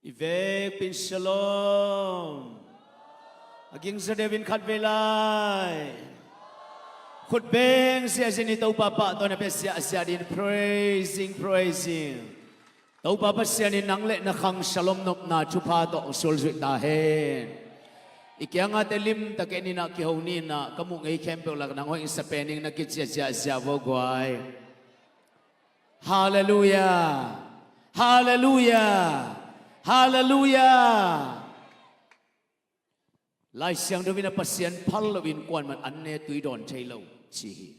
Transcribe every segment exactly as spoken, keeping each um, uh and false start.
I vekpi in shalom. A gingza deuh in khat vei lai khut beng ziahziah ni. Topa pahtawi na pia ziahziah dingin praising, praising. Topa Pasian in nang le na khang shalom nopna thupha tawh hong sualzuih ta hen. I kiangah te limtak in ah kiho ni in ah, ka muh ngei khempeuh lak nang hoih sa pen ing, na kici ziahziah vo guai. Halleluiah. Halleluiah. Halleluiah. Lai Siangtho in ah Pasian phal loin kuaman an ne tui dawn thei lo ci hi.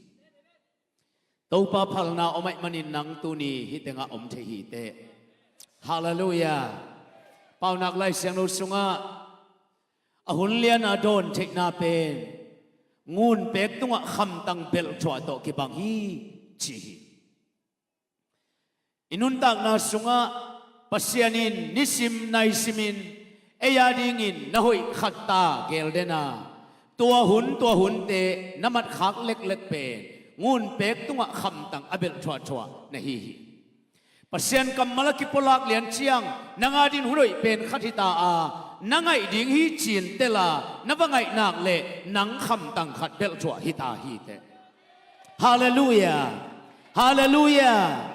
Topa phalna om ahih manin nang tuni hih tengah om thei hi teh. Halleluiah. Paunak Lai Siangtho sungah a hun lian a dawn theihna pen ngun pek tungah khamtang belh thuah tawh kibang hi ci hi. I nuntakna sungah Pasian in nisim naisimin ei a dingin na hoih khat ta gel den a, tua hun tua hunte na matkhak leklek pen ngun pek tungah khamtang a belh thuahthuah na hi hi. Pasian kammal a kipulak lian ciang nang a dingin hun hoih pen khat hi ta a, na ngaih ding hi ci-in tel a, na va ngaih nak leh nang khamtang khat belh thuah hi ta hi teh. Halleluiah. Halleluiah.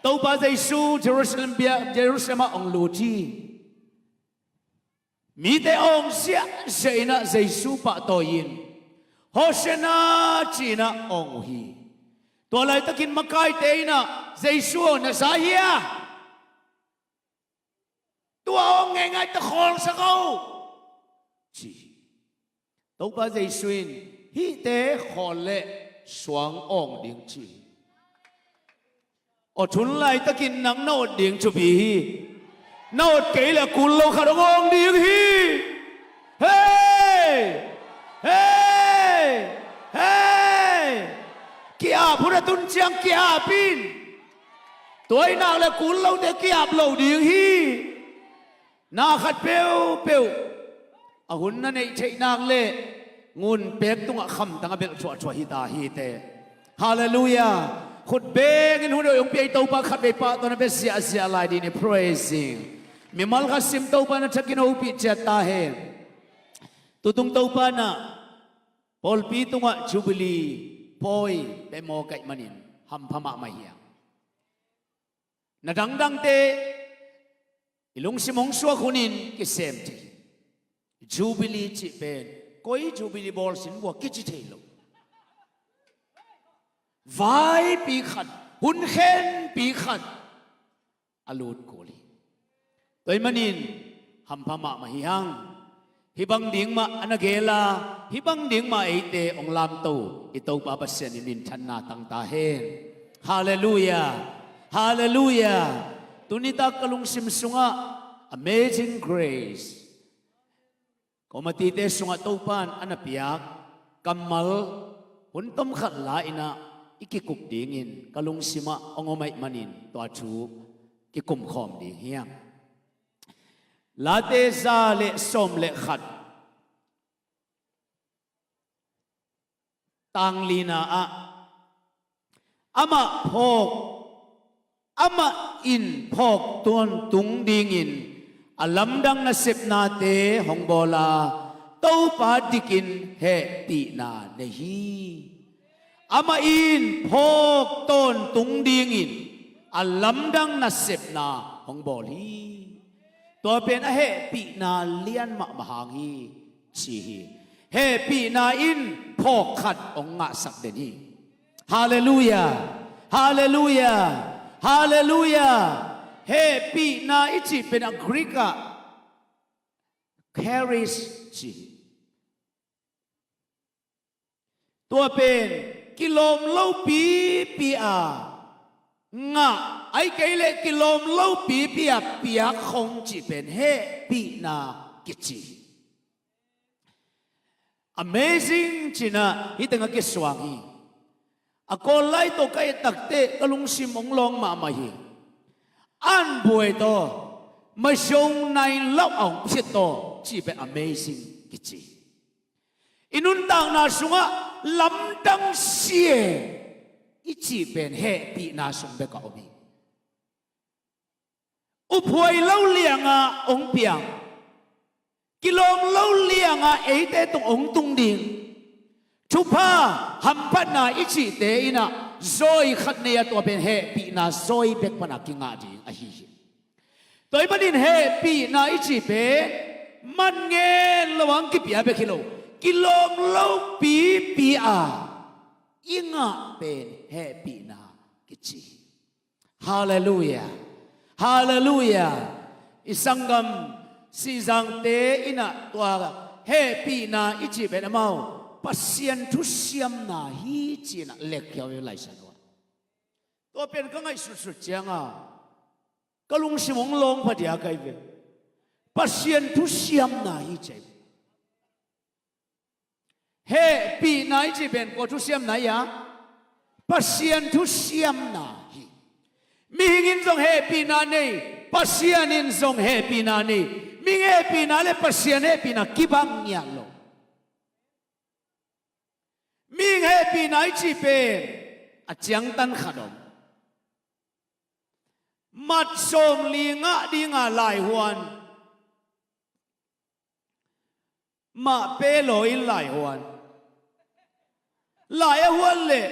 Topa Jesu Jerusalem bia, Jerusalem ah hong lut hi. Mite awng ziahziah in ah Jesu pahtawi in, Hosanna ci-in ah awng uh hi. Tua laitakin makaite in ah, Jesu aw, na za hia? Tua awng ngeingai ta khawlsak aw ci hi. Topa Jesu in hihte khawl leh suang awng ding ci hi. Aw, thun laitakin nang na awt ding thupi hi. Na awt kei leh kul lo khat hong awng ding hi. Hei! Hei! Hei! Ki-ap hun a tun ciang ki-ap in. Tua ahih nak leh kul lote ki-ap lo ding hi. Na khat peuhpeuh a hun na neih theih nak leh ngun pek tungah khamtang a belh thuahthuah hi ta hi teh. Halleluiah. Khut bengin hun hoih hong pia i Topa khat vei pahtawi na pia ziahziah lai dingin praising. Mimal khat sim, Topa na thakin hopih ciat ta hen. Tutung Topa in ah pawlpi tungah Jubilee pawi pia mawk ahih manin hampha mahmah hi hang. Na dangdangte i lungsim hong suak hunin kisem thei hi. Jubilee cih pen koi Jubilee bawl sin vua kici thei lo. Vaipi khat, hun khenpi khat a lut kul hi. Tua ahih manin hampha mahmah hi hang. Hih bang ding mah a na gel a, hih bang ding mah eite hong lamto i Topa Pasian in minthanna tang ta hen. Halleluiah. Halleluiah. Tuni tak ka lungsim sungah Amazing Grace, Komati te sungah Topa in a na piak kammal hun tomkhat la in ah i kikup dingin ka lungsimah hong om ahih manin tua thu kikum khawm ding hi hang. Late za le sawm le khat, tang lina ah, amah phawk, amah in phawk tawntung dingin a lamdang nasepnate hong bawl a, Topa dikin hehpihna nei hi. Amah in phawk tawntung dingin a lamdang nasepna hong bawl hi. Tua pen a hehpihna lian mahmah hang hi ci hi. Hehpihna in phawk khat hong ngahsak den hi. Halleluiah. Halleluiah. Halleluiah. Hehpihna i cih pen a Greek ah charis ci hi. Tua pen kilawm lopipi a ngah, ahih kei leh kilawm lopipi a piak khong cih pen hehpihna kici hi. Amazing ci-in ah hih tengah kisuang hi. A Kawl lai tawh ka et takteh ka lungsim hong lawng mahmah hi. An buai taw, mazong nai lauh a hong phiat taw cih pen amazing kici hi. I nuntakna sungah lamdang sia i cih pen hehpihna sung bek a om hi. uphuai lo liangah hong piang, kilawm lo liangah eite tung hong tung ding, thupha, hamphatna i cihte in ah zawi khat nei a, tua pen hehpihna zawi bek pana kingah ding ahi hi. Tua ahih manin hehpihna i cih pen man ngen lo ang kipia bek hi lo, kilawm lo pipi a i ngah pen hehpihna kici hi. Halleluiah. Halleluiah. I sanggam Sihzangte in ah tua hehpihna i cih pen amau Pasian thusiamna hi ci-in ah lekkhia uh hi, Lai Siangtho ah. Tua pen ka ngaihsutsut ciangin ka lungsim hong lawng pha diak ahi ve. Pasian thusiamna hi ci hi. Hehpihna i cih pen kua thusiamna hi a? Pasian thusiamna hi. Mihing in zong hehpihna nei, Pasian in zong hehpihna nei. Mihing hehpihna le Pasian hehpihna kibang ngiat lo. Mihing hehpihna i cih pen a ciangtan khat om. Mat sawmli ngah dinga laihuan, mah pe law in laihuan, lai a huan leh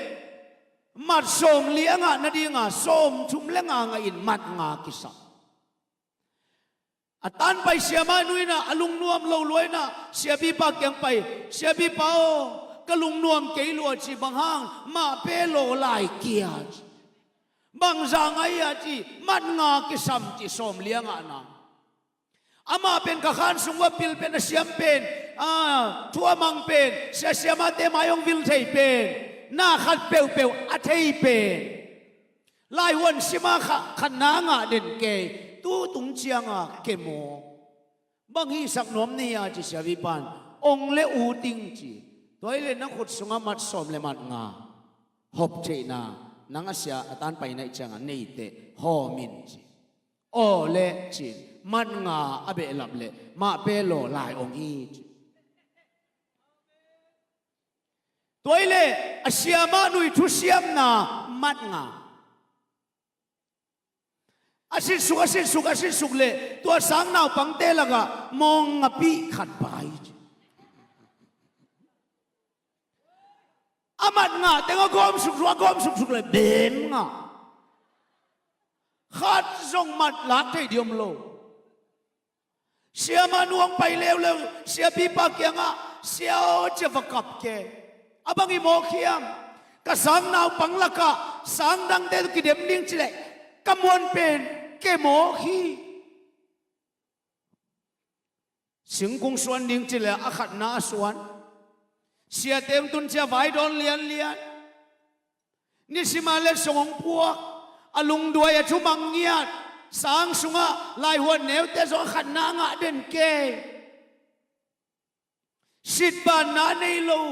mat sawmli a ngah nadinga sawmthum le nga ngahin mat nga kisam. A tanpai siamah nu in ah a lungnuam lo lua in ah siapipa kiang pai, "Siapipa aw, ka lungnuam kei lua," ci. "Bang hang?" "Mah pe law lai kia," ci. "Bang zah ngah hia?" ci. "Mat nga kisam," ci, sawmli a ngahna. Amah pen ka khan sung uah pil pen a siam pen, a, thu a mang pen, sia siamahte mai hong vil thei pen, na khat peuhpeuh a thei pen. Laihuan sima kha-, khatna ngah den kei, tu tung cianga kemaw. "Bang hisak nuam na hia?" ci siapipan. "Ong le ut ing," ci. "Tua hi leh na khut sungah mat sawm le mat nga hop theihna, nang a sia a tanpai na hih cianga nei teh hawm in," ci. "Aw le," ci. Mat nga a behlap leh mah pe law lai ong hi, ci. Tua hi leh a siamah nu ii thusiamna mat nga. A sitsuk, a sitsuk, a sitsuk leh tua sang naupangte lakah mawng ngapih khat pai, ci. A mat nga teng a gawm suksuk, a gawm suksuk leh beem nga. Khat zong mat lak thei ding om lo. Siamah nu hong pai leuleu, siapipa kiangah, "Sia aw," ci a, "va kap kei. A bang i mawk hiam? Ka sang naupang lakah sang dangte tawh kidem ding ci leh ka muan pen kemawk hi." Singkung suan ding ci leh a khatna a suan. Siate hong tun ciang vai dawn lianlian. Nisima letsong hong puak, a lungduai a thumang ngiat, sang sungah laihuan neute zong a khatna a ngah den kei. Sitbanna a nei lo,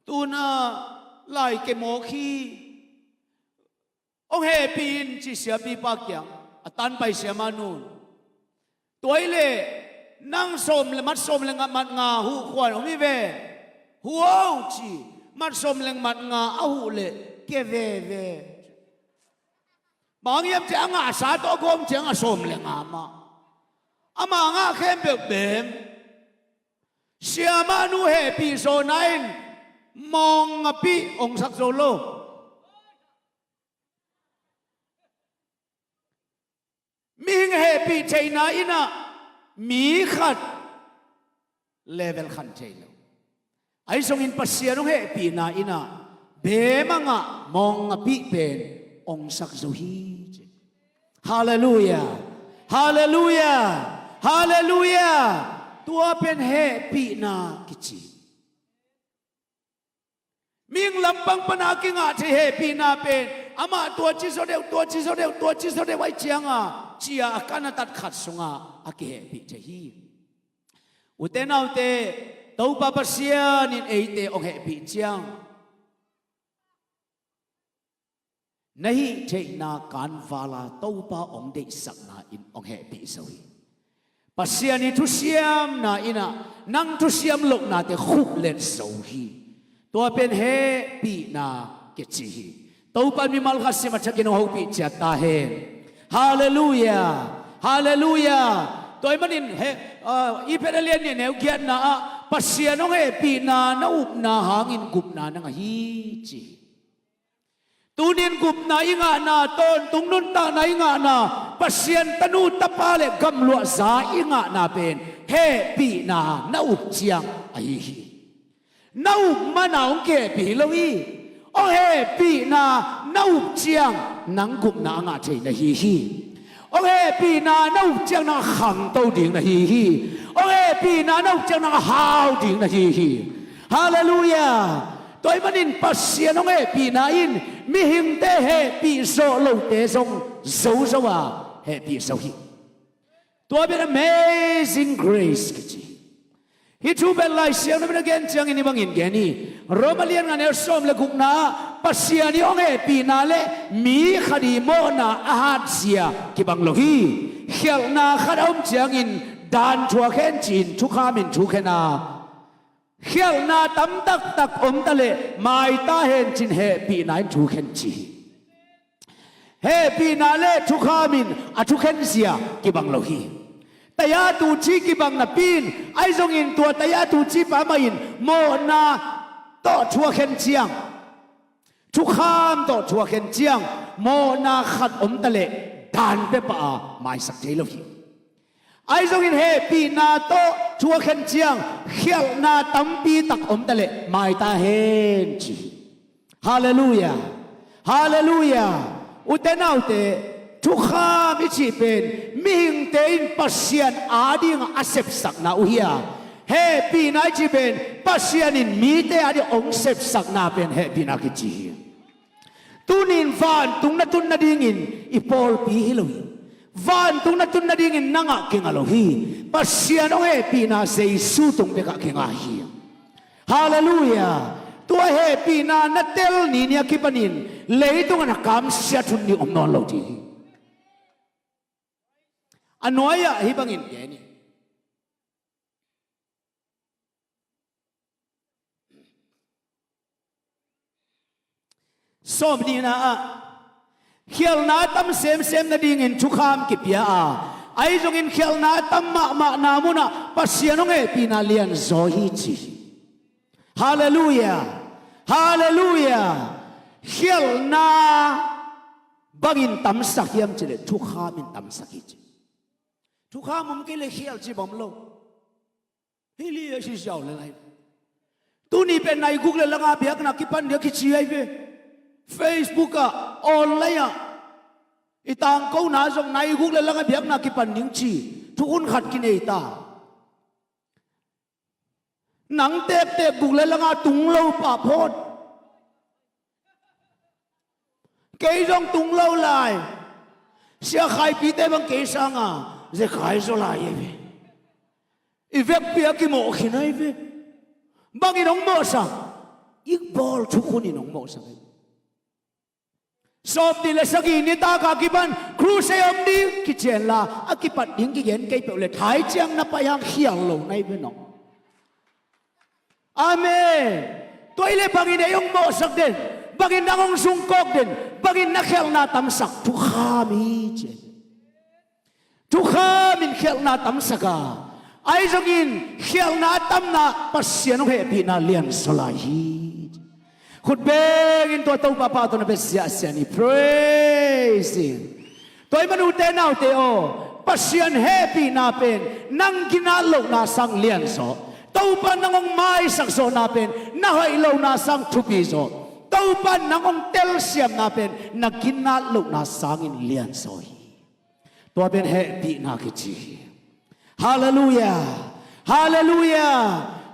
tu-in ah lai kemawk hi. "Hong hehpih in," ci siapipa kiang, a tanpai siamah nu in. "Tua hi leh nang sawm le mat, sawm le nga, mat nga huh khuan om hi ve. Huh aw," ci. Mat sawm le mat nga a huh leh kia veve. Bang hiam cih leh a ngahsa tawh a gawm ciang a sawm le nga mah. Ama ngah khempeuh beem. Siamah nu hehpih zawhna in mawng ngapih ong sak zo lo. Mihing hehpih theihna in ah mi khat level khan thei lo. Ahi zongin Pasian hong hehpihna in ah beem a ngah mawng ngapih pen ong sak zo hi, ci. Halleluiah. Halleluiah. Halleluiah. Tua pen hehpihna kici. Mihing lampang pana kingah thei hehpihna pen amah tua ci zaw deuh, tua ci zaw deuh, tua ci zaw deuh ahih ciangah, ci-a a kan a tat khat sungah a kihehpih thei hi. Ute naute, Topa Pasian in eite hong hehpih ciang, na hih theihna kanvala Topa hong deihsakna in hong hehpih zo hi. Pasian ii thusiamna in ah nang thusiam lohnate khuplet zo hi. Tua pen hehpihna kici hi. Topa in mimal khat sim a thakin hong hopih ciat ta hen. Halleluiah. Halleluiah. Tua ahih manin he, uh, i phet a lian nih neu giatna ah Pasian hong hehpihna na upna hangin gupna na ngah hi ci hi. Tunin gupna i ngahna, tawntung nuntakna i ngahna, Pasian tanu tapa le gamluahza i ngahna pen hehpihna na up ciang ahi hi. Na up mana hong kihehpih hi lo hi. Hong hehpihna na up ciang nang gupna a ngah thei na hi hi. Hong hehpihna na up ciang nang a khangto ding na hi hi. Hong hehpihna na up ciang nang a hau ding na hi hi. Halleluiah. Tua ahih manin Pasian hong hehpihna in mihingte hehpih zawh lote zong zozo a hehpih zo hi. Tua pen amazing grace kici hi. Hih thu pen Lai Siangtho pen a gen ciangin hih bangin gen hi. Roma lian nga neu sawm le gukna ah Pasian i hong hehpihna le mi khat i mawhna a hatzia kibang lo hi. Khialhna khat a om ciangin dan thuak hen ci-in thukham in thukhen a, khialhna tam taktak om ta leh maita hen ci-in hehpihna in thukhen ci hi. Hehpihna le thukham in a thukhenzia kibang lo hi. Taya tuci kibang napi in, ahi zongin tua taya tuci pa mah in mawhna tawh thuak hen ciang, thukham tawh thuak hen ciang, mawhna khat om ta leh dan pia pah a maisak thei lo hi. Ahi zongin hehpihna tawh thuak hen ciang, khialhna tampi tak om ta leh maita hen ci hi. Halleluiah. Halleluiah. Ute naute, thukham i cih pen mihingte in Pasian adingah a sepsakna uh hi a, hehpihna i cih pen Pasian in mite adingah hong sepsakna pen hehpihna kici hi. Tunin vantung na tun nadingin i pawlpi hi lo hi. Vantung na tun nadingin nangah kingah lo hi. Pasian hong hehpihna Jesu tung bekah kingah hi. Halleluiah. Tua hehpihna na tel ni ni a kipanin leitungah na kamsiat hun nih om nawn lo ding hi. A nuai-ah hih bangin gen hi. Sawmnihna ah khialhna a tam semsem nadingin thukham kipia a, ahi zongin khialhna a tam mahmahna munah Pasian hong hehpihna lianzaw hi ci hi. Halleluiah. Halleluiah. Khialhna bangin tamsak hiam cih leh thukham in tamsak hi ci. Thukham om kei leh khial ci bang om lo. Hih li a si ziau le lai. Tuni pen nai guk le langa biakna kipan dia kici ai ve. Facebook ah, online ah, i tangkona zong nai guk le langa biakna kipan ding ci. Thukhun khat kinei ta. Nang tektek guk le langa tung lo pah phot. Kei zong tung lo lai. Sia Khaipite bang kei sanga zekhai zaw lai e ve. I vekpi a kimawh khin ai ve. Bangin hong mawhsak? I bawl thukhun in hong mawhsak ai. Sawmnih le sagih nitak a kipan crusade om ding kici henla a kipat ding kigen kei peuh le thai ciang na pai hang khial lo nai ve nong. Amen. Tua hi leh bangin ei hong mawhsak den, bangin nang hong sungkawk den, bangin na khialhna tamsak? Thukham hi ci. Thukham in khialhna tamsak a, ahi zongin khialhna a tamna Pasian hong hehpihna lianzaw lai hi. Khut bengin tua Topa pa tawh na bia siahsiah ni. Praise Him. Tua ahih man ute naute aw, Pasian hehpihna pen nang ginat lohna sang lianzaw. Topa nang hong maisak zawhna pen na hoih lohna sang thupi zaw. Topa nang hong telsiamna pen na ginat lohna sangin lianzaw hi. Tua pen hehpihna kici hi. Halleluiah. Halleluiah.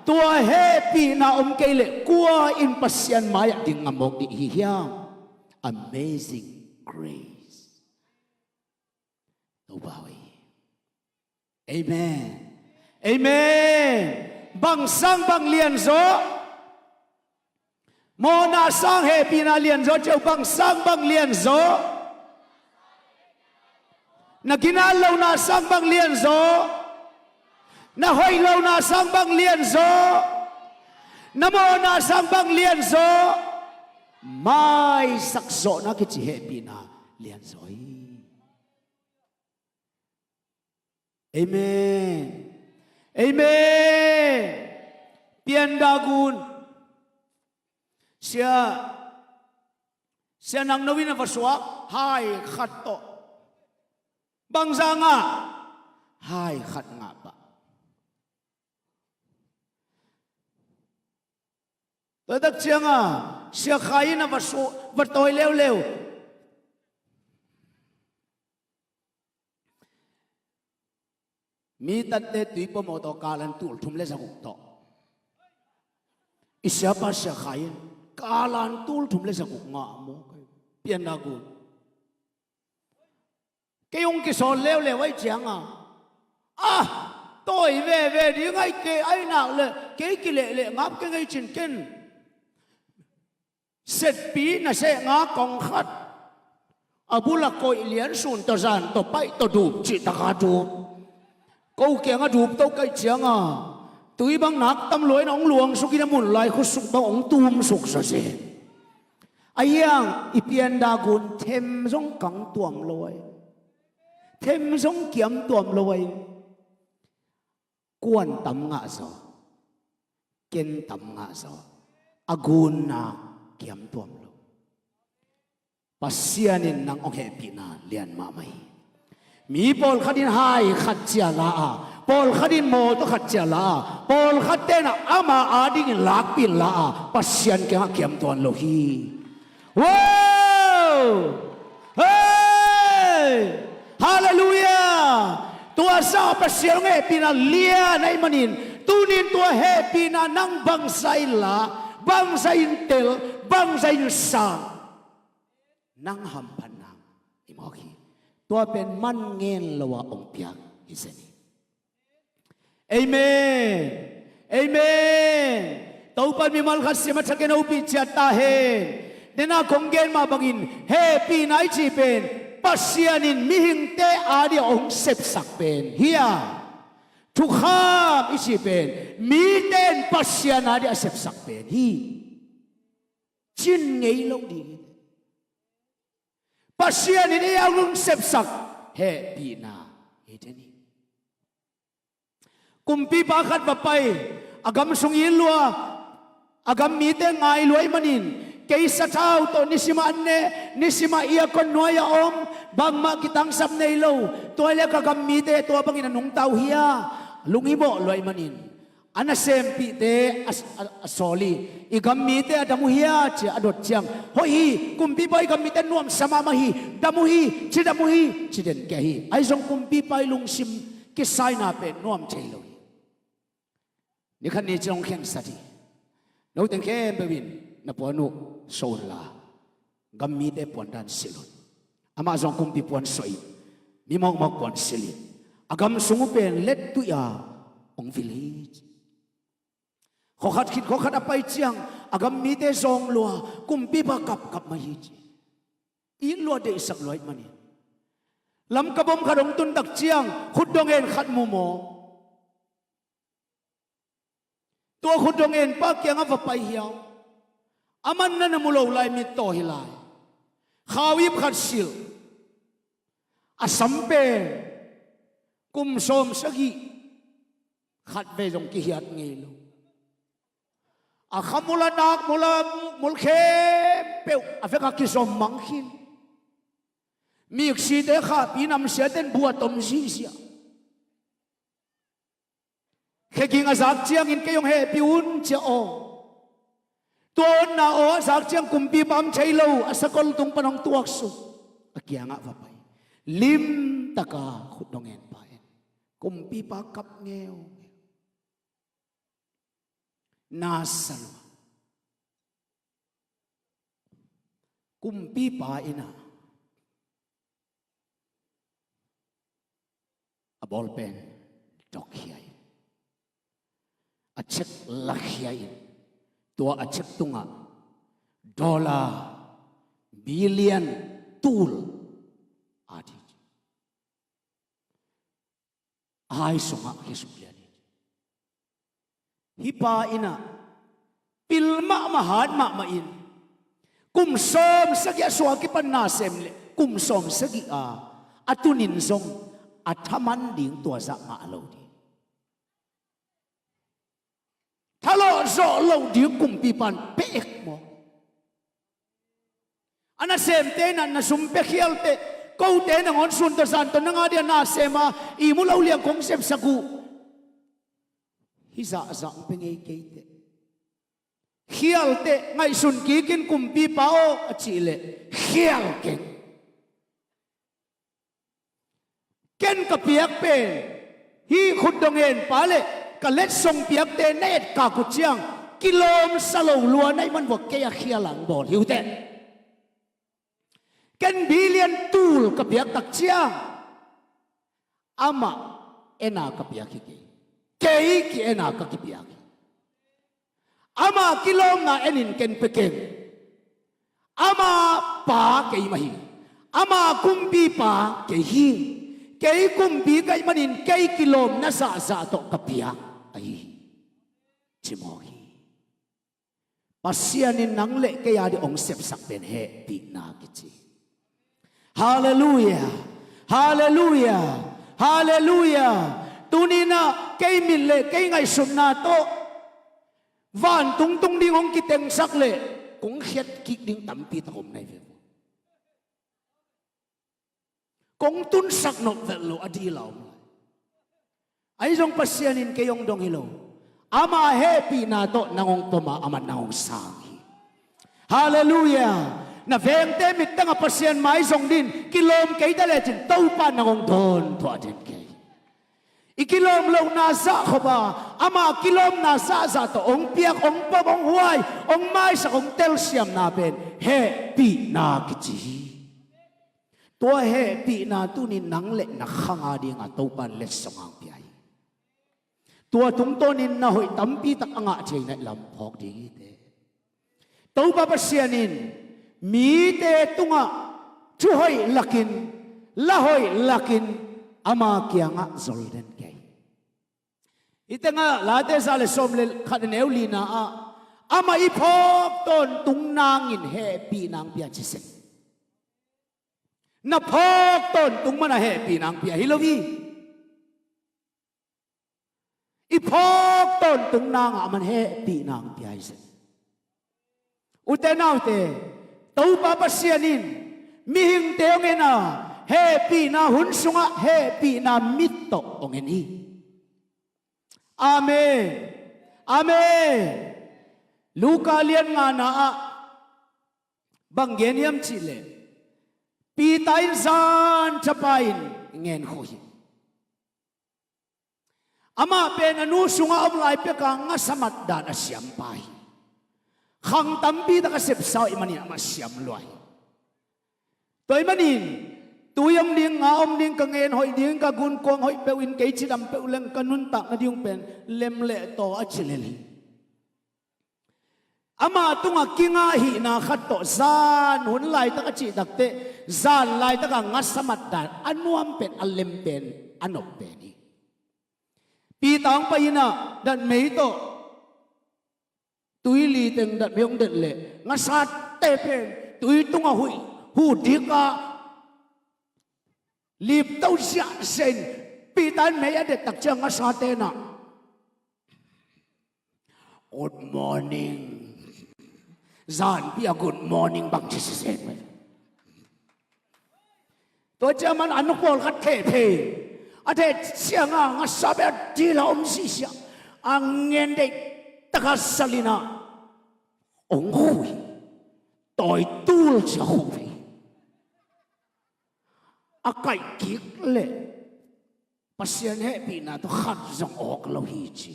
Tua hehpihna om kei leh kua in Pasian mai-ah ding ngam mawk ding hi hiam? Amazing grace. Topa hoih. Amen. Amen. Bang sang bang lianzaw? Mawhna sang hehpihna lianzaw ci o. Bang sang bang lianzaw? Na ginat lohna sang bang lianzaw? Na hoih lohna sang bang lianzaw? Na mawhna sang bang lianzaw? Maisak zawhna kici hehpihna lianzaw hi. Amen. Amen. Pian Dagun. Sia, Sia Nang No in a va suak hai khat tawh. Bangzah ngah? Hai khat ngah pah. Tua tak cianga Sia Khai in a va su, va tawi leuleu. Mi tatte tui pawmawh tawh kalan tul thum le zaguk tawh. I siapa Sia Khai in kalan tul thum le zaguk ngah maw? Pian Dagun. Kei hong kisawl leuleu ahih cianga, ah, tawi veve ding ahih kei, ahih nak leh kei kilehleh ngap keng ei cin ken. Setpi naseh nga kong khat, a bula koih lian sun tawh zan tawh paih tawh dup cih taka dup. Ko kianga dup to kaih cianga tui bang nak tam lua in hong luang suk in a mun lai khutsuk bang hong tum suk zaw zen. A hiang i Pian Dagun them zong kang tuam lo ai. Them zong kiam tuam lo ai. Kuan tam ngah zaw, ken tam ngah zaw, a gunna kiam tuam lo. Pasian in nang hong hehpihna lian mahmah hi. Mi pawlkhat in hai khat cia la a, pawlkhat in mawtaw khat cia la a, pawlkhat tenah ama adingin lakpih la a, Pasian kiangah kiam tuan lo hi. Wow! Hey! Halleluiah! Tua sa Pasian hong hehpihna lian ahih manin tunin tua hehpihna nang bangzah in la, bangzah in tel, bangzah in sang, nang hamphatna i mawk hi. Tua pen man ngen lo a hong piak hi zen hi. Amen. Amen. Topan mimal khat sim a thakin hopih ciat ta hen. Nena kong gen mah bangin hehpihna i cih pen Pasian in mihingte adia hong sepsak pen hi a, thukham i cih pen mite in Pasian adia a sepsak pen hi. Cin ngei lo ding hi. Pasian in ei a hong sepsak hehpihna hi den hi. Kumpipa khat va pai, a gam sung it lua, a gam mite ngai lua ahih manin, kei sathau tawh nisimah an ne, nisimah aircon nuai a om, bangmah kitangsap nei lo, tua hi leh ka gam mite tua bangin a nungta uh hia, lunghimawh lua ahih manin, a nasempihte a, a, a sawl hi, i gam mite a dam uh hia ci-a a dot ciang, hoih hi, kumpipa i gam mite nuamsa mahmah hi, dam uh hi, ci dam uh hi, ci den kia hi. Ahi zong kumpipa i lungsim kisaina pen nuam thei lo hi. Ni khat ni ciang hong khensat hi. Noteng khempeuh in na puan uh suah unla, gam mite puandan silh un. Amah zong kumpi puan suah in, mi mawkmawk puan silh in, a gam sung uh pen lettuih a hong vil hi. Khuakhat khit khuakhat a pai ciang a gam mite zawng lua, kumpipa kapkap mah hi ci. It lua, deihsak lua ahih manin, lamkap om khat hong tun tak ciang khutdong en khat mu maw? Tua khutdong en pa kiangah va pai hiau. Aman na na mu lo lai, mittaw hi lai. Khau ip khat silh. A sam pen kum sawm sagih khat vei zong kihiat ngei lo. A khamul a nakmul a mukmul khempeuh a vekah kizom mang khin. Miksite khahpi namsiate'n bu a tom zihziah. Kheging a zak ciangin kei hong hehpih un ci-a aw. Tua awnna aw a zak ciang kumpipa om thei lo, a sakol tung pan hong tuaksuk. A kiangah va pai. Limtaka khutdong en pa en. Kumpipa kap ngeungeu. Na sa lua. Kumpipa in a, a bawlpen dok khia in, a cheque la khia in, tua a cheque tungah dollar billion tul a di. A hai sungah khesuk lian hi. Hih pa in a, pil mahmah, hat mahmah in, kum sawm sagih a suak kipan na sem leh kum sawm sagih a, a tunin zong a thaman ding tua zah ngah lo ding. Thalawh zawh loh ding kumpipa'n pia ek maw? A nasemte in na sum pia khial teh, kote nangawn sun tawh zan tawh nang a dia na sem a, ihmu lo liang kong sepsak uh. Hih zahzah hong pia ngei kei teh. Khial teh, ngaihsun kik in kumpipa aw a cih leh khial keng. Ken ka piak pen hih khutdawh ngen pa le ka letsong piakte na etkak uh ciang kilawmsa lo lua na hih man vua kei a khial hong bawl hi uh teh. Ken billion tul ka piak tak ciang amah en a ka piak hi kei. Kei ki-en a ka kipiak hi. Ama kilawmna en in ken pia keng. Ama pa kei mah hi. Ama kumpipa kei hi. Kei kumpi ka hih manin kei kilawmna zahzah tawh ka piak ahi hi, ci mawk hi. Pasian in nang le kei a ding hong sepsak pen hehpihna kici. Halleluiah. Halleluiah. Halleluiah. Tuni-in ah kei mit le kei ngaihsutna tawh vantung tung ding hong kitengsak leh kong khiat kik ding tampi tak om na hi ve. Kong tunsak nop vet lo a dil a om lai. Ahi zong Pasian in kei hong dong hi lo. Ama hehpihna tawh nang hong pom a, aman nang hong sang hi. Halleluiah. Na vengte mittang ah Pasian mai zong dingin kilawm kei ta lecin Topa nang hong dawn tuah den kei. I kilawm lohna zah khop a, ama kilawmna zahzah tawh hong piak, hong pom, hong huai, hong maisak, hong telsiamna pen hehpihna kici hi. Tua hehpihna tuni-in nang le na khang a dingin Topa in letsong hong pia hi. Tua tungtawnin na hoih tampi tak a ngah thei na hih lam phawk ding hi teh. Topa Pasian in mite tungah thu hoih lakin, la hoih lakin ama kiangah zol den kei. Hih tengah Late za le sawm le khat a neu lina ah amah i phawk tawntung nangin hehpihna hong pia ci seng. Na phawk tawntung man a hehpihna hong pia hi lo hi. I phawk tawntung nangah aman hehpihna hong pia hi seng. Ute naute, Topa Pasian in mihingte hong en a, hehpihna hun sungah hehpihna mit tawh hong en hi. Amen. Amen. Luka lian ngana ah bang gen hiam cih leh Peter in zan thapa in ngen khuh hi. Amah pen a nu sungah a om lai peka ngasa mat dan a siampa hi. Khang tampi tak a sepsa uh ahih manin amah siam lua hi. Tua ahih manin tui om ding, nga om ding, ka ngen hoih ding, ka gunkuang hoih peuh in kei cidam peuh leng ka nuntak nading pen lem leh taw a ci lel hi. Ama tungah kinga hihna khat tawh zan hun laitak a cih takteh zan laitak a ngasa mat dan a nuam pen, a lem pen, a nop pen hi. Peter hong pai in ah datmei tawh tuili teng datmei hong det leh ngasate pen tui tungah huh, huh dik a lipto ziahziah in Peter in mei a det tak ciang ngasate in ah "Good morning." Zanpi a "Good morning" bang ci sisem. Tua ciang man a nu pawlkhat theh phei. A theh ciangin ngasa bek a dil a om sisia a ngen deih taka salin ah hong huh hi. Tawi tul cia huh hi. A kaih kik leh Pasian hehpihna tawh khat zong awk lo hi ci.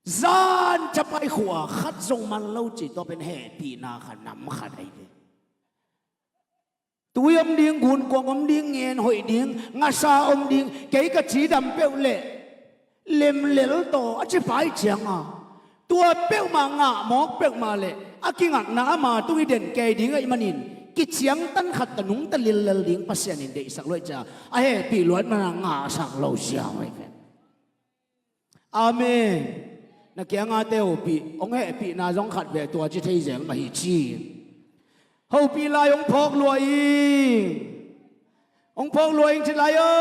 Zan chapai khua khat zong man lo ci, tua pen hehpihna kha nam khat ahi ve. Tui om ding, gunkuang om ding, ngen hoih ding, ngasa om ding, kei ka cidam peuh leh lemlel taw a ci pai cianga tua peuhmah ngah mawk peuhmah leh a kingatna ama tung i den kei ding ahih manin kiciangtan khat ta nungta lillel ding Pasian in deihsak luai cia a hehpih luat mana ngahsak lo sia huai pen. Amen. Na kiangate hopih, hong hehpihna zong khat ve tua ci thei zel mah hi ci. Hopih lai hong phawk lua ing. Hong phawk lua ing ci lai o.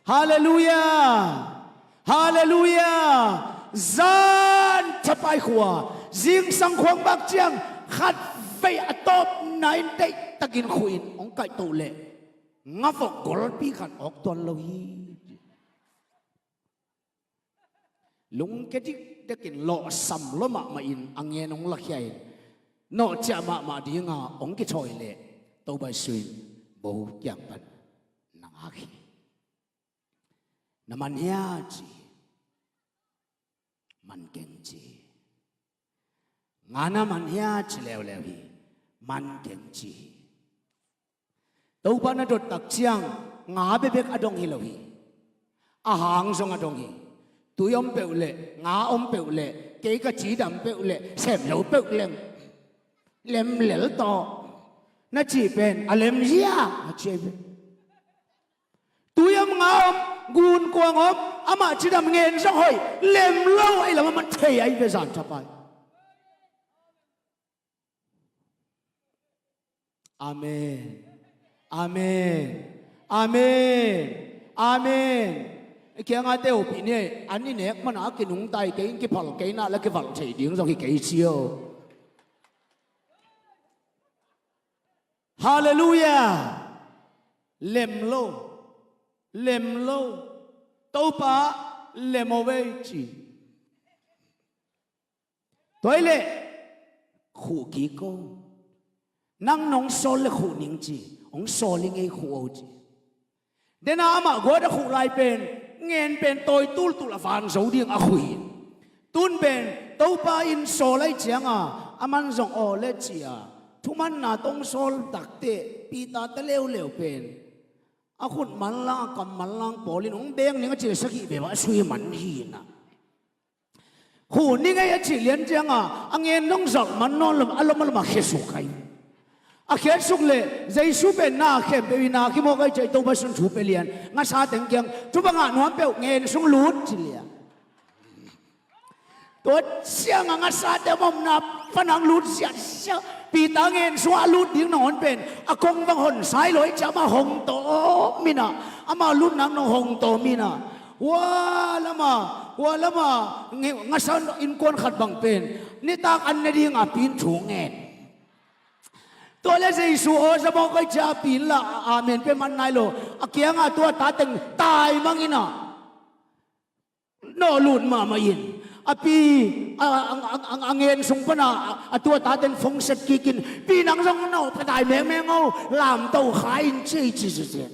Halleluiah. Halleluiah. Zan thapai khua, zingsang khuang bak ciang khat vei a tawpna in deihtakin khuh in hong kaihtoh leh ngavok golpi khat awk tuan lo hi. Lungke dikdekin lawhsam lua mahmah in a ngen hong lakhia in nawhciah mahmah dinga hong kithawi leh Topa Jesu in bo kiang pan na ngak hi. Na man hia ci? Man keng ci. Nga na man hia ci leuleu hi. Man keng ci hi. Topa na dot tak ciang nga bekbek a dong hi lo hi. A hang zong a dong hi. Tui om peuh leh, nga om peuh leh, kei ka cidam peuh leh, sem lo peuh leng, lemlel tawh na cih pen a lem zia a ci ahi ve. Tui om, nga om, gunkuang om, amah cidam, ngen zong hoih, lem lo ahi lam a man thei ahi ve, zan thapai. Amen. Amen. Amen. Amen. I kiangah te hopih ni, an i nek mana a kinungta hi kei, in kiphal kei na la kivalh thei ding zong hi kei ci o. Halleluiah. Lem lo. Lem lo. Topa, lem o vei ci. Tua hi leh khuh kik o. Nang nong sawl leh khuh ning ci. Hong sawl i ngei, khuh o ci. Dena amah guat a khuh lai pen ngen pen tawi tultul a van zo ding a khuh hi. Tun pen Topa in sawl ahih cianga a man zong aw le ci-a thumanna tawh hong sawl takteh Peter te leuleu pen a khut manlang, a kam manlang, Paul in hong beng ning a cih leh sagih beh bang a sui man hi na. Khuh ning ei a cih lian cianga a ngen dong zalh man nawn lo, a lom a lom a khiasuk ahi. A khiasuk leh Jesu pen na khempeuh i na khimawk ahi ciah i Topa Jesu in thu pia lian. Ngasa teng kiang thu bangah nuam peuh, ngen sung lut ci lian. Tua ciangah ngasate omna panang lut ziahziah. Peter ngen sungah a lut ding nangawn pen a kong bang hon sai lo hi ciah amah hong tawm inah, amah lutna nong hong tawm inah. Hua lama, hua lama, nge-, ngasa innkuan khat bang pen nitak an ne dinga pi in thu ngen. Tua le Jesu aw za mawk ahi ciah a pi in la amen pia man nai lo. A kiangah tua ta teng taimang inah nawh lut mahmah in a pi a, a, a, a, a ngen sung pana a, a tua ta teng fongset kikin, pi nang zong nawh patai mengmeng o, lamto kha in ci, ci, ci, ci.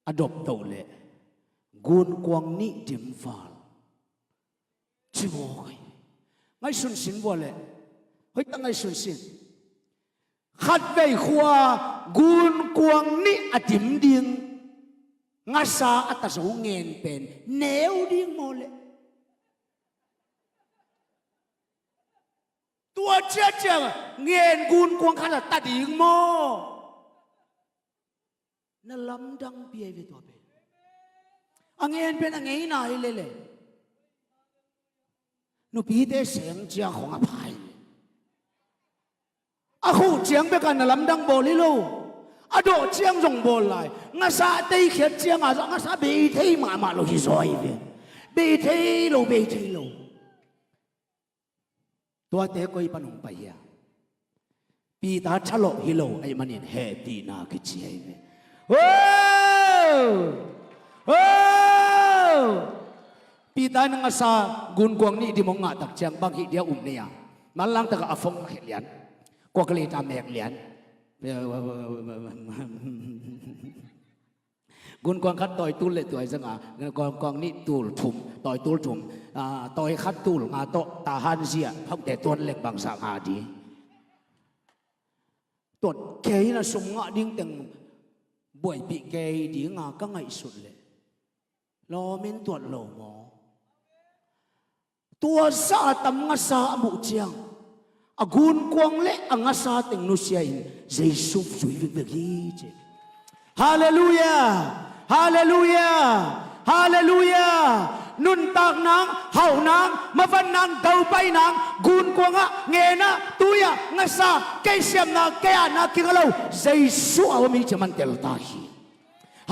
A doptoh leh gunkuang nih dim val ci mawk ahi. Ngaihsun sin vua leh, hoihtak ngaihsun sin. Khatvei khua gunkuang nih a dim ding ngasa a ta zo ngen pen neu ding maw leh? Tua ciacia ngen gunkuang khat a ta ding maw? Na lamdang pi ahi ve tua pen. A ngen pen a ngeina hi lele. Nupite seng ciang khong a phai. A khuh ciang bekah na lamdang bawl hi lo. A dawh ciang zong bawl lai. Ngasa tei khiat cianga zong ngasa bei thei mahmah lo hi zaw ahi ve. Bei thei lo, bei thei lo. Tuate koi pan hong pai hia? Peter thalawh hi lo ahih manin hehpihna kici ahi ve. Oh! Oh! Peter in ngasa gunkuang nih dim hong ngah tak ciang bang hih dia um nei a, manlang takah a fong khia lian. Kuakalita mek lian. Gunkuang khat tawi tul le tuai zanga, gunkuang nih tul thum, tawi tul thum, ah, tawi khat tul nga tawh, tahan zia, phauhte tuan lek bangzah nga di. Tuat kei na sum ngah ding teng buaipih kei dinga ka ngaihsut leh lawmin tuat lo maw? Tua zah a tam ngasa a muh ciang a gunkuang le a ngasa teng nusia in Jesu zui vekvek hi ci. Halleluiah! Halleluiah! Halleluiah! Nuntak nang, hauh nang, mavan nang, daupai nang, gunkuang ah, ngen ah, tui ah, ngasa, kei siamna, kei atna kinga lo, Jesu a om hi ci a man tel ta hi.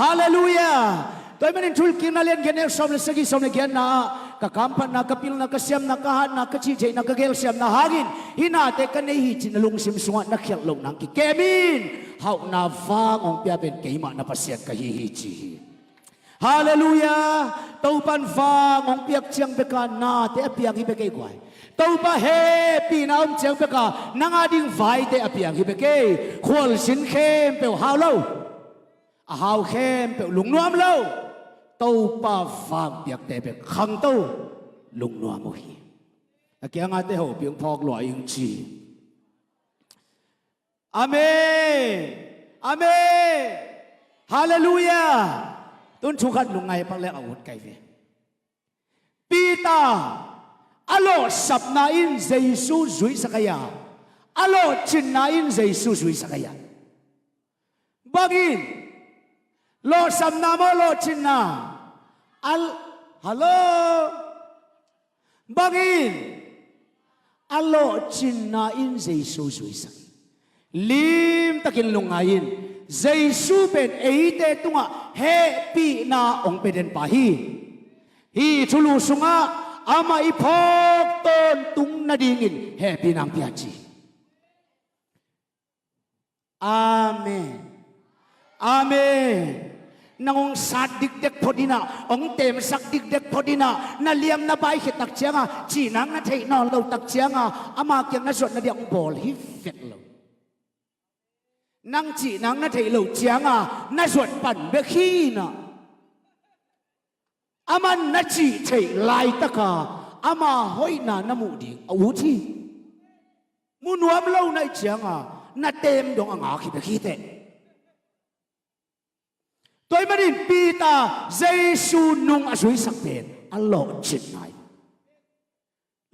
Halleluiah. Tua ahih manin Thuhilhkikna lian giat neu sawm le sagih, sawm le giatna ah, ka kamphatna, ka pilna, ka siamna, ka hatna, ka cihtheihna, ka gelsiamna hangin hih nate ka nei hi cih na lungsim sungah na khialh loh nang kikem in. Hauhna vang hong pia pen keimah na Pasian ka hi hi ci hi. Halleluiah. Topa'n vang hong piak ciang bek a nate a piang hi bek ei guai. Topa hehpihna om ciang bek a nang a ding vaite a piang hi bek ei. Khualzin khempeuh hau lo, a hau khempeuh lungnuam lo, Topa vang piakte bek khangto lungnuam uh hi. A kiangate hopih hong phawk lua ing ci. Amen. Amen. Halleluiah. Tun thu khat lungngai pak le a ut kai ve. Peter a lawhsapna in Jesu zuisak a hia? A lawhcinna in Jesu zuisak a hia? Bangin? Lawhsapna maw lawhcinna? Al-, hallo? Bangin? A lawhcinna in Jesu zuisak hi. Limtakin lungngai in. Jesu pen eite tungah hehpihna hong pia denpa hi. Hih thulu sungah amah i phawk tawntung nadingin hehpihna hong pia ci hi. Amen. Amen. Nang hong sat dikdek phot in ah, hong temsak dikdek phot in ah, na liam na baikhia tak ciangin, cih nang na theih nawn lo tak ciangin, ama kiang na zuat nadiak hong bawl hi vet lo. Nang cih nang na theih loh ciangin, na zuat pan bek hi in ah. Aman na cih theih laitakin ama hoihna na muh ding a ut hi. Mu nuam lo na hih ciangin na tem dong a ngak hi bek hi teh. Tua ahih manin Peter Jesu nung a zuisak pen a lawhcinna hi.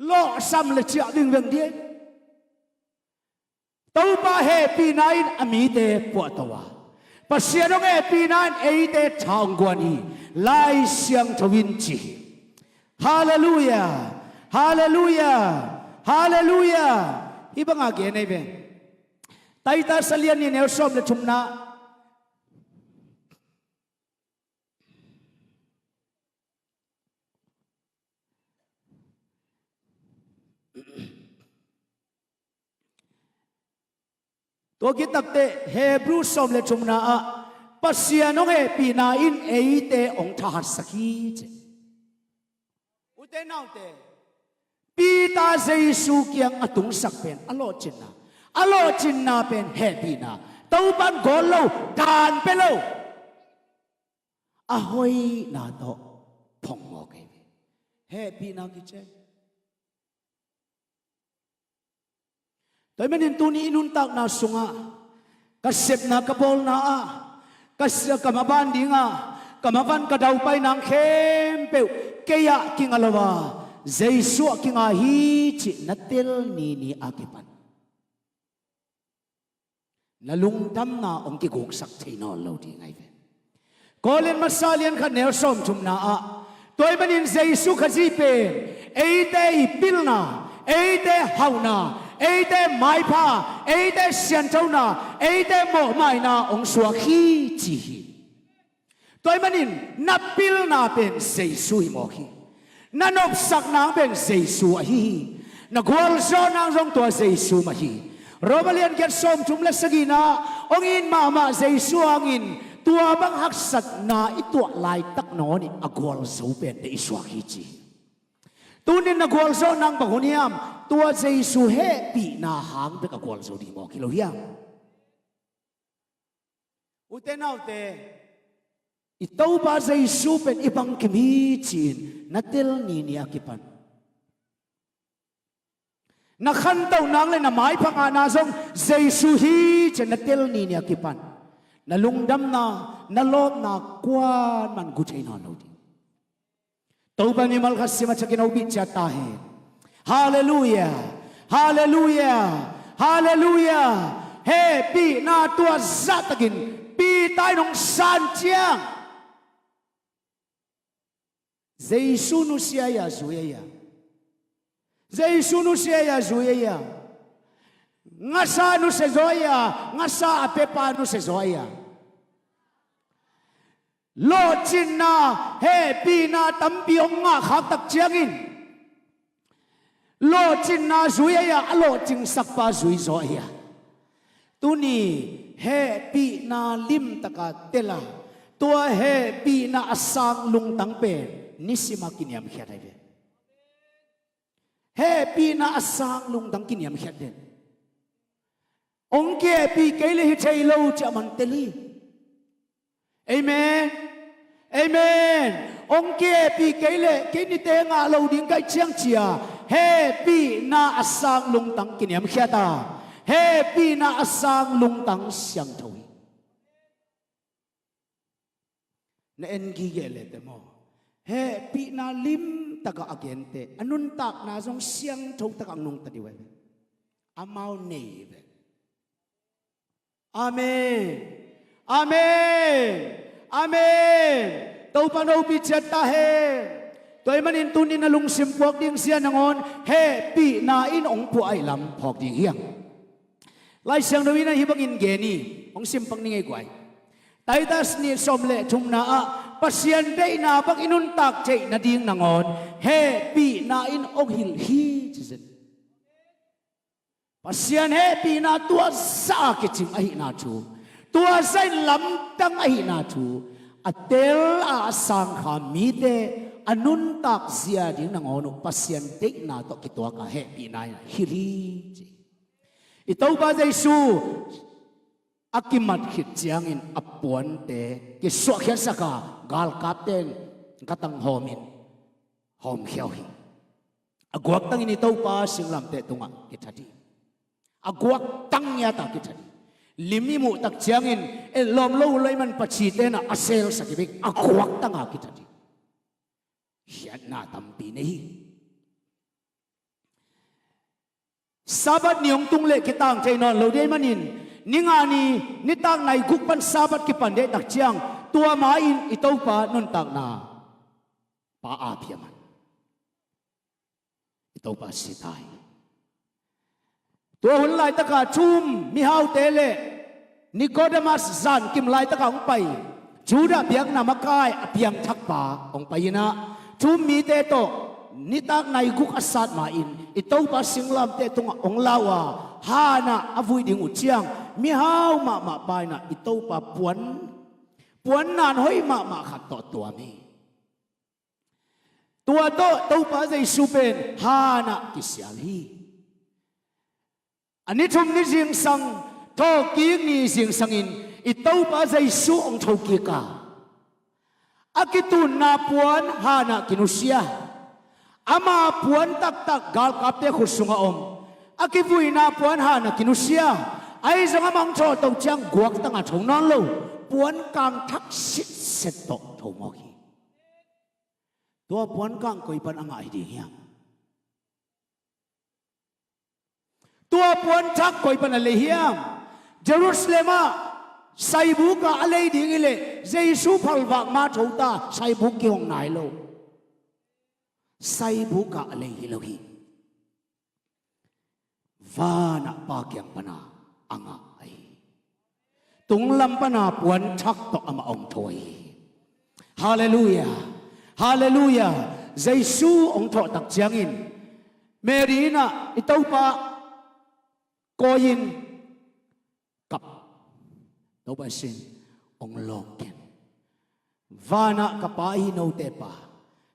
Lawhsam le ciah vingveng ding. Topa hehpihna in a mite puahto a, Pasian hong hehpihna in eite tha hong guan hi. Lai Siangtho in ci hi. Halleluiah. Halleluiah. Halleluiah. Hih banga gen ei ve. Titus a lian nih neu sawm le thumna. Tua khit takteh Hebru sawm le thumna ah Pasian hong hehpihna in eite hong thahatsak hi ci. Ute naute, Peter Jesu kiang a tungsak pen a lawhcinna, a lawhcinna pen hehpihna. Topa'n gawl lo, dan pia lo, a hoihna tawh phongmawk hi ve. Hehpihna kician. Tua ahih manin tuni i nuntakna sungah, ka sepna ka bawlna ah, ka si-, ka maban dingah, ka maban ka daupai nang khempeuh kei ah kinga lo a, Jesu ah kinga hi cih na tel nini a kipan na lungdamna hong kiguksak thei nawn lo ding ahi ve. Korin masa lian khat neu sawmthumna ah, tua ahih manin Jesu Khazih pen eite i pilna, eite hauhna, eite maipha, eite sianthona, eite mawhmaina hong suak hi ci hi. Tua ahih manin na pilna pen Jesu hi mawk hi. Na nopsak nang pen Jesu ahi hi. Na gualzawh nang zong tua Jesu mah hi. Roma lian giat sawmthum le sagihna ah hong it mahmah Jesu hangin tua bang haksatna i tuah laitak nawn in a gualzo pen deih i suak hi ci hi. Tunin na gualzawh nang bang hun hiam? Tua Jesu hehpihna hang bek a gualzo ding mawk hi lo hiam? Ute naute, i Topa Jesu pen i bangkim hi ci-in na tel nini a kipan, na khantoh nang le na maipha ngahna zong Jesu hi ci-in na tel nini a kipan, na lungdamna, na lawpna kuaman gu thei nawn lo ding. Topa mimal khat sim a thakin hopih ciat ta hen. Halleluiah. Halleluiah. Halleluiah. Hehpihna tua zahtakin Peter in hong san ciang, Jesu nusia ia zui aia. Jesu nusia ia zui aia. Ngasa nusia zaw aia. Ngasa a pepa nusia zaw aia. Lawhcinna, hehpihna tampi hong ngah khak tak ciangin lawhcinna zui aia, a lawhcingsakpa zui zaw aia. Tuni hehpihna limtaka tela, tua hehpihna a sang lungtang pen nisima kiniamkhiat ahi ve. Hehpihna a sang lungtang kiniamkhiat den. Hong kihehpih kei le hi thei lo ciah man tel hi. Amen. Amen. Hong kihehpih kei le kei nite ngah lo ding kaih ciang cia hehpihna a sang lungtang kiniamkhiat a, hehpihna a sang lungtang siangtho hi. Na en gige le te maw? Hehpihna limtaka a gente a nuntakna zong siangtho taka nungta dih uh ahi ve. Amau nei hi ve. Amen. Amen. Amen. Topa nopi ciat ta hen. Tua ahih manin tunin a lungsim puak ding zia nangawn hehpihna in hong puah aih lam phawk ding hiam? Lai Siangtho in ahi bangin gen hi. Hong simpang ni ngei guai. Titus nih sawm le thumna ah Pasian deihna bang i nuntak theih nading nangawn hehpihna in hong hilh hi, ci zen. Pasian hehpihna tua zah a kicing ahihna thu, tua zah in lamdang ahihna thu, a tel a, a sangkha mite a nuntak zia ding nangawn uh Pasian deihna tawh kituak a hehpihna in hilh hi, ci. I Topa Jesu a kimat khit ciangin a puante kisuahkhiatsak a, galkapte in gatang hawmin hawmkhia uh hi. A guaktangin i Topa singlamteh tungah kithat hi. A guaktang ngiat a kithat hi. Lim i muh tak ciangin etlawm lo uh laiman pachite na a selsak hi bek, a guaktang a kithat hi. Khiatna tampi nei hi. Sabbath ni hong tung leh kitang thei nawn lo ding ahih manin, ni nga ni, nitak nai guk pan Sabbath kipan ding ahih tak ciang, tua ma-in i Topa nuntakna pa a pia man. I Topa si ta hi. Tua hun laitaka thu-um mihaute le Nicodemus zankim laitaka hong pai, Judah biakna makai a piangthakpa hong pai in ah, thu-um mite tawh nitak nai guk a sat ma-in i Topa singlamteh tungah hong lau a, hanah a vui ding uh ciang, mihau mahmah pa in ah i Topa puan, puannan hoih mahmah khat tawh tuam hi. Tua tawh Topa Jesu pen hanah kisial hi. A ni thum ni zingsang, thawhkik ni zingsangin i Topa Jesu hong thokik a, a kitunna puan hanah kinusia, ama puan taktak galkapte khut sungah om, a kivuina puan hanah kinusia, ahi zong amah hong thawh to ciang guaktang a tho nawn lo, puan kang thak sitset tawh tho mawk hi. Tua puan kang koi pan a ngah hi ding hiam? Tua puan thak koi pan a lei hiam? Jerusalem ah saibuk ah a lei ding hi leh Jesu phalvak ma tho ta, saibuk kihong nai lo. Saibuk ah a lei hi lo hi. Vanah Pa kiang pana a ngah ahi. Tunglam pana puan thak tawh amah hong tho ahi. Halleluiah. Halleluiah. Jesu hong thawh tak ciangin Mary in ah i Topa kawi-in kap. Topa sin, hong lawng ken. Vanah ka Pa ahi note Pa,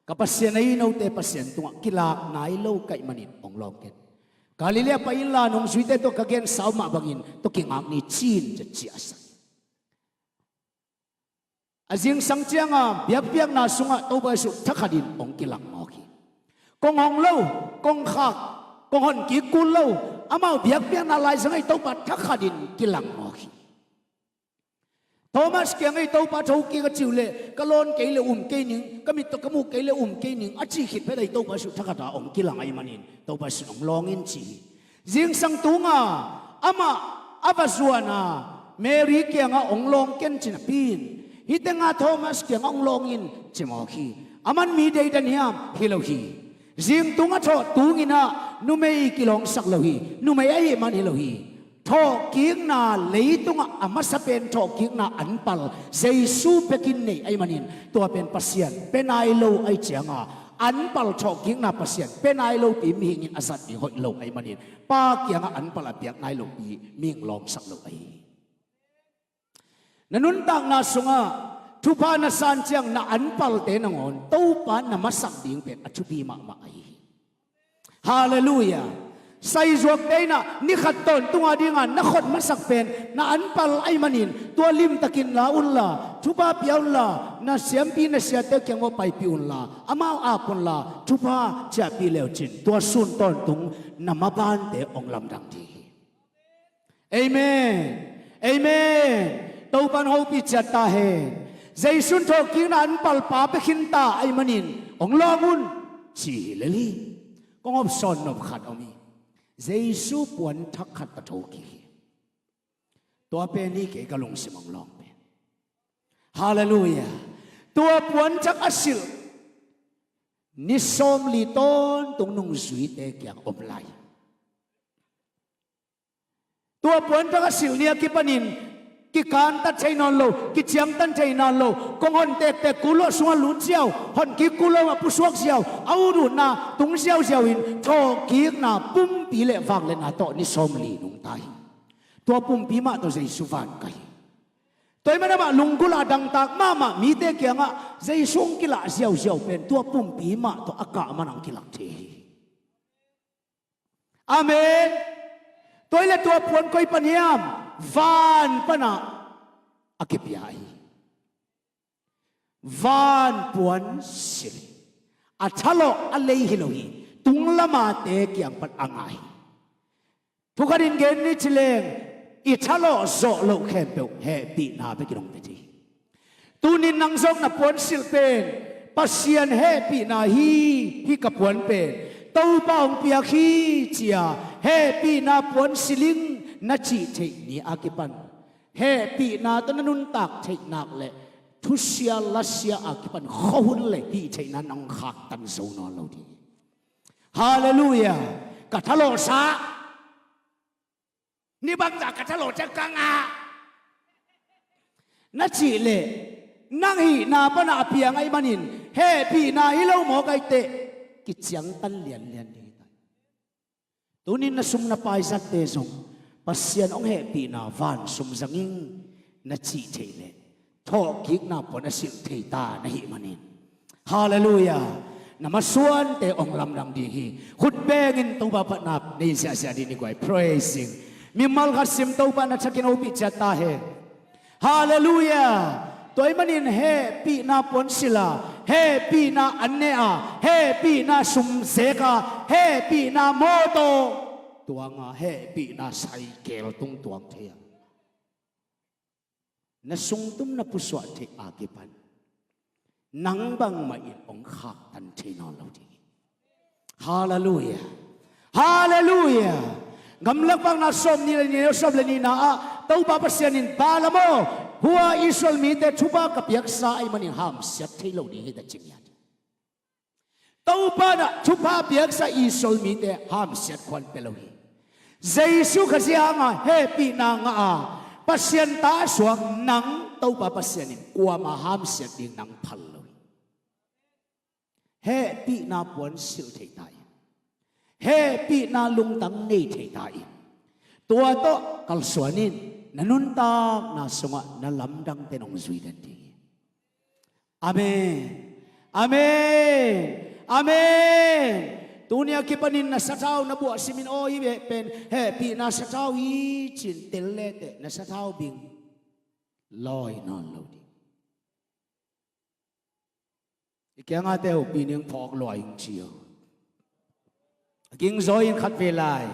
ka Pasian ahi note Pasian tungah kilak nai lo ka hih manin hong lawng ken. Galilee pai inla nungzuite tawh ka gensa uh mah bangin tua kingak ni, ci-in ciahsak. A zingsang cianga biakpiakna sungah Topa Jesuh thakhatin hong kilang mawk hi. Kong hong lo, kong khak, kong honkik kul lo, amau biakpiakna laizangah i Topa thakhatin kilang mawk hi. Thomas kiangah i Topa thokik a cih uh leh, ka lawn kei leh um kei ning, ka mit tawh ka muh kei leh um kei ning, a cih khit phet a i Topa Jesuh thakhata hong kilang ahih manin Topa Jesuh in hong lawng in ci hi. Zingsang tunga amah a va zuana Mary kiangah hong lawng ken ci napi-in, hih tenga Thomas kiangah hong lawng in ci mawk hi. Aman mi deidan hiam? Hi lo hi. Zingtung a thawh tungin ah numei kilawngsak lo hi. Numei ahih man hi lo hi. Thawhkikna leitungah a masa pen thawhkikna anpal Jesu bekin nei ahih manin tua pen Pasian pia nai lo ahih cianga anpal thawhkikna Pasian pia nai lopi mihingin a zat ding hoih lo ahih manin Pa kiangah anpal a piak nai lopi mihing lawngsak lo ahi hi. Na nuntakna sungah thupha na san ciang na anpalte nangawn Topa na masak ding pen a thupi mahmah ahi hi. Halleluiah. Saizuakte in ah ni khat tawntunga dinga na khot masak pen na anpal ahih manin tua limtakin la unla, thupha pia unla, na siampi na siate kiang maw paipih unla, amau ap unla, thupha ciahpih leucin tua sun tawntung na mabante hong lamdang ding hi. Amen. Amen. Topan hopih ciat ta hen. Jesu'n thawhkikna anpal pa pia khinta ahih manin hong lawng un, ci hi lel hi. Kong hopsawn nop khat om hi. Jesu puanthak khat ka tho kik hi. Tua pen hi kei ka lungsim hong lawng pen. Halleluiah. Tua puanthak a silh ni sawmli tawntung nungzuite kiang om lai. Tua puanthak a silh ni a kipanin kikantat thei nawn lo, kiciangtan thei nawn lo, kong hon tektek kul lo, a sungah lut ziau, hon kik kul lo, a pusuak ziau, a ut utna tung ziauziau in thawhkikna pumpi le vangliatna tawh ni sawmli nungta hi. Tua pumpi mah tawh Jesu van kah hi. Tua ahih manin amah lunggulh a dangtak mahmah mite kiangah Jesu hong kilah ziauziau pen tua pumpi mah tawh a kah manin hong kilak thei hi. Amen. Tua ahih leh tua puan koi pan hiam? Van panah a kipia hi. Van puan silh hi. A thalawh a lei hi lo hi. Tung lamate kiang pan a ngah hi. Thukhatin gen ni ci leng, i thalawh zawh loh khempeuh hehpihna bekin hong pia thei hi. Tunin nang zong na puansilh pen Pasian hehpihna hi, hih ka puan pen Topa hong piak hi ci-a hehpihna puansilh ing na cih theih ni a kipan hehpihna tawh na nuntak theih nak le thusia lasia a kipan khuahun le hih theihna nang khaktan zo nawn lo ding hi. Halleluiah. Ka thalawhsa ni bangzah ka thalawh ciang ka ngah na cih leh nang hihna panah a piang ahih manin hehpihna hi lo mawk ahih teh kiciangtan lianlian ding hi ta hi. Tunin na sum na pai zatte zong Pasian hong hehpihna van sum zang ing na cih theih leh thawhkikna puan a silh thei ta na hih manin. Halleluiah. Na masuante hong lamdang ding hi. Khut bengin Topa patna nei ziahziah ding ni guai. Praising. Mimal khat sim Topa na thakin hopih ciat ta hen. Halleluiah. Tua ahih manin hehpihna puansilh a, hehpihna an ne a, hehpihna sum zek a, hehpihna mawtaw tuang a, hehpihna saikel tung tuang thei a, na sungtum na pusuah theih a kipan nang bangmah in hong khaktan thei nawn lo ding hi. Halleluiah. Halleluiah. Gamlak Pakna sawm nih le nih, sawm le nihna ah Topa Pasian in Balaam aw, hua Israel mite thupha ka piaksa ahih manin hamsiat thei lo ding hi, ta ci ngiat hi. Topa in ah thupha piaksa Israel mite hamsiat khuan pia lo hi. Jesu Khazih hanga hehpihna ngah a Pasian ta a suak nang Topa Pasian in kuamah hamsiat ding nang phal lo hi. Hehpihna puansilh thei ta in, hehpihna lungtang nei thei ta in, tua tawh kalsuan in na nuntakna sungah na lamdangte nong zui den ding hi. Amen. Amen. Amen. Tuni a kipanin na sathau na buah simin aw, hih beh pen hehpihna sathau hi ci-in tel leteh na sathau bing lawi nawn lo ding. I kiangah te uh pining phawk lua ing ci uh. A ging zaw in khat vei lai.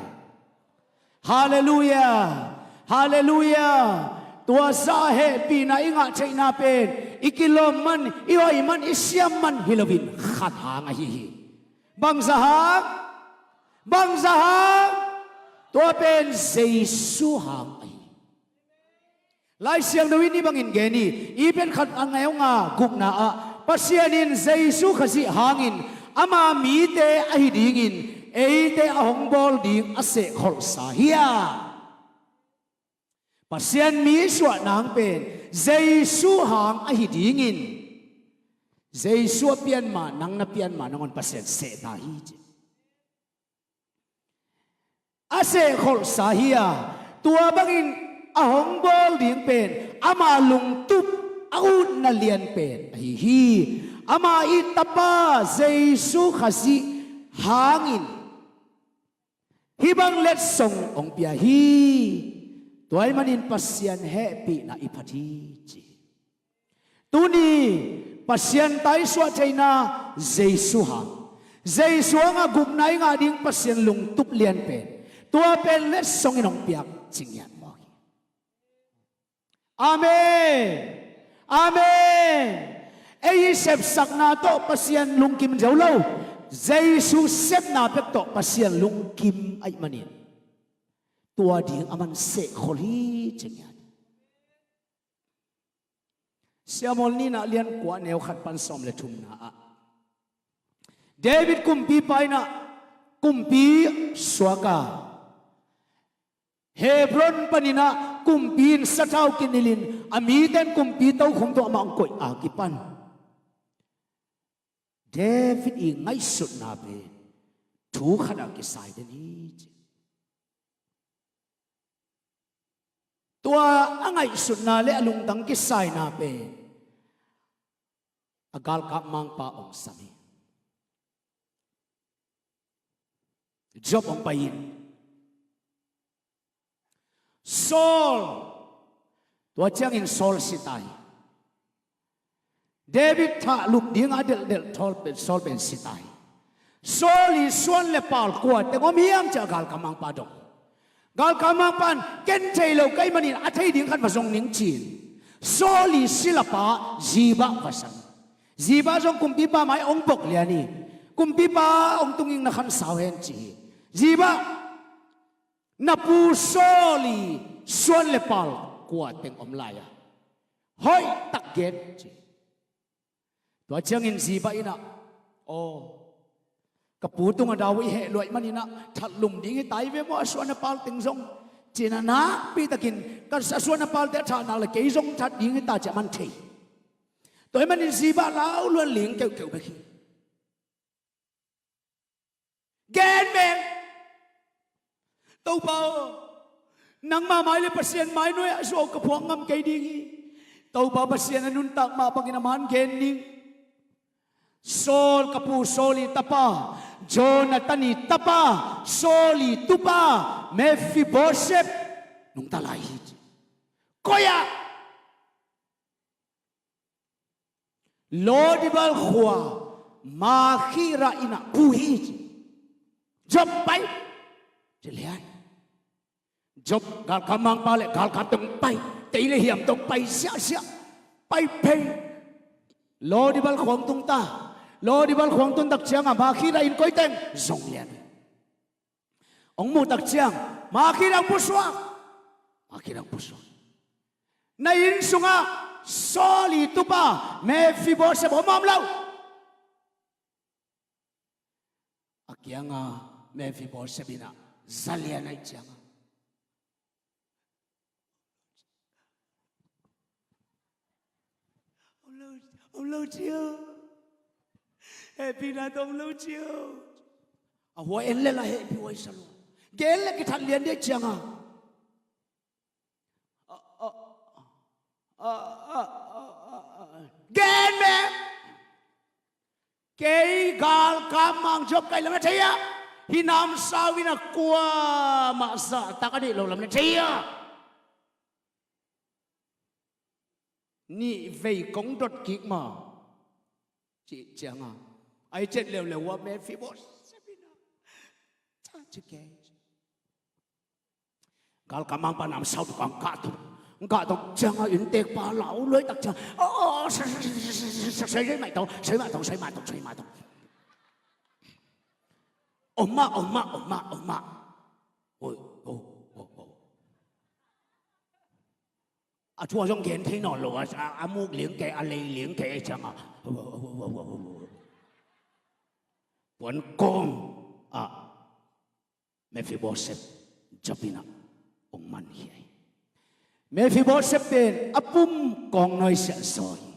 Halleluiah. Halleluiah. Tua zah hehpihna i ngah theihna pen i kilawm man, i hoih man, i siam man hi loin khat hang ahi hi. Bangzah hang? Bangzah hang? Tua pen Jesu hang ahi hi. Lai Siangtho in hih bangin gen hi. I Peter khat a neu nga gukna ah Pasian in Jesu Khazih hangin ama mite ahi dingin eite a hong bawl ding a sehkholhsa hi a. Pasian mi suah nang pen Jesu hang ahi dingin Jesu a pian ma nang na pian ma nangawn Pasian seh ta hi ci. A sehkholhsa hi a, tua bangin a hong bawl ding pen ama lungtup a utna lian pen ahi hi. Ama i tapa Jesu Khazih hangin hih bang letsong hong pia hi. Tua ahih manin Pasian hehpihna i phat hi ci. Tuni Pasian taisuah theihna Jesu hang, Jesu hangah gupna i ngah ding Pasian lungtup lian pen, tua pen letsong in hong piak ci ngiat mawk hi. Amen. Amen. Ei i sepsakna tawh Pasian lungkim zo lo, Jesu sepna pek tawh Pasian lungkim ahih manin tua ding a man sehkhol hi ci ngiat. Samuel nihna lian kua neu khat pan sawm le thumna ah David kumpipa in ah kumpi suak a, Hebron panin ah kumpi in sathau kinilhin a mite in kumpi tokhom tawh amah hong koih a kipan David i ngaihsutna pen thu khat ah kisai den hi ci. Tua a ngaihsutna le a lungtang kisaina pen a galkap mangpa hong sam hi. Joab hong pai in Saul, tua ciangin Saul si ta hi. David thah lup dinga a delhdelh Saul pen, Saul pen si ta hi. Saul i suan le pal kua teng om hiam ci a galkap mangpa dong. Galkap mangpa in ken thei lo ka hih manin a thei ding khat va zong ning ci-in Saul i silapa Ziba va sam. Ziba zong kumpipa mai hong bok lian hi. Kumpipa hong tungin na khansau hen ci hi. Ziba, na pu Saul i suan le pal kua teng om lai a hoih tak gen ci. Tua ciangin Ziba in ah, aw, ka pu tungah David i heh luat manin ah that lum ding hi ta hi ve maw, a suan a pal teng zong ci-in ah nakpi takin ka a suan a palte a thah nak le kei zong that ding hi ta ci a man thei. Tua ahih manin Ziba lau luat ling keuhkeuh bek hi. Gen meng. Topa aw, nangma mai le Pasian mai nuai-ah zuau ka phuak ngam kei ding hi. Topa Pasian a nuntak mah bangin a man gen ning. Saul, ka pu Saul i tapa, Jonathan i tapa, Saul i tupa Mephibosheth nungta lai hi. Koi-ah? Lo-debar khua Makir in ah pu hi ci. Joab pai ci lian. Joab galkap mangpa le galkap teng pai, tei le hiam tawh pai siahsiah, pai phei. Lo-debar khua hong tung ta. Lo-debar khua hong tun tak ciangah Makir in koi teng zong lian. Hong muh tak ciang Makir hong pusuak. Makir hong pusuak. Na inn sungah Saul i tupa Mephibosheth om a om lo? A kianga Mephibosheth in ah za lian ahih cianga om lo, om lo cio. Hehpihna tawh om lo cio. A hua en le la hehpih huai sa lo. Gen le kithat lian dih cianga gen meng. Kei galkap mang Joab ka hih lam na thei a, hih namsau in a kuamah zahtak a deih lo lam na thei a, nih vei kong dot kik ma cih cianga ai cet leuleu a Mephibosheth in a ca ci kei. Galkap mangpa namsau tuk a hong kahto, hong kahto cianga inntekpa lau luai tak ciang, oh, sei, sei, sei, sei, sei mah tong, sei mah tong, sei mah tong, sei mah tong. Om mah, om mah, om mah, om mah. Oi, oh, oh, oh. A Thu a zong gen thei nawn lo a, a, a muk liang kei, a lei liang kei ciang a, puan kawm ah Mephibosheth Joab in ah hong man hi a hi. Mephibosheth pen a pum kawng nuai siah zaw hi.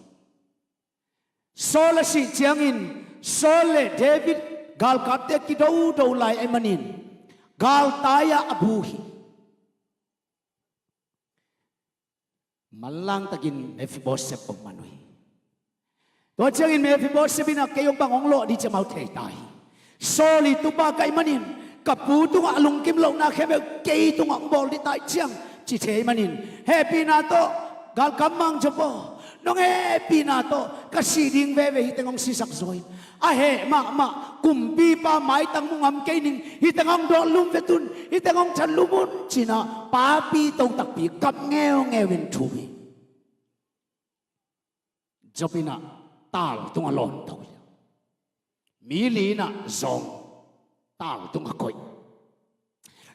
Saul a sih ciangin Saul le David galkapte kidodo lai ahih manin galtai ah a bu hi. Manlang takin Mephibosheth hong man uh hi. Tua ciangin Mephibosheth in ah kei hong bang hong lawh ding ci a, amau thei ta hi. Saul i tupa ka hih manin ka pu tungah a lungkim lohna khempeuh kei tungah hong bawl ding ta hi ciang ci thei ahih manin, hehpihna tawh galkap mang Joab aw, nong hehpihna tawh ka sih ding veve, hih teng hong sisak zaw in. A heh mahmah kumpipa maitang mu ngam kei ning, hih teng hong dawt lum vet un, hih teng hong that lum un ci-in ah papi to takpi kap ngeungeu in thum hi. Joab in ah tal tungah lawn to hi. Mi li in ah zawng, tal tungah koih.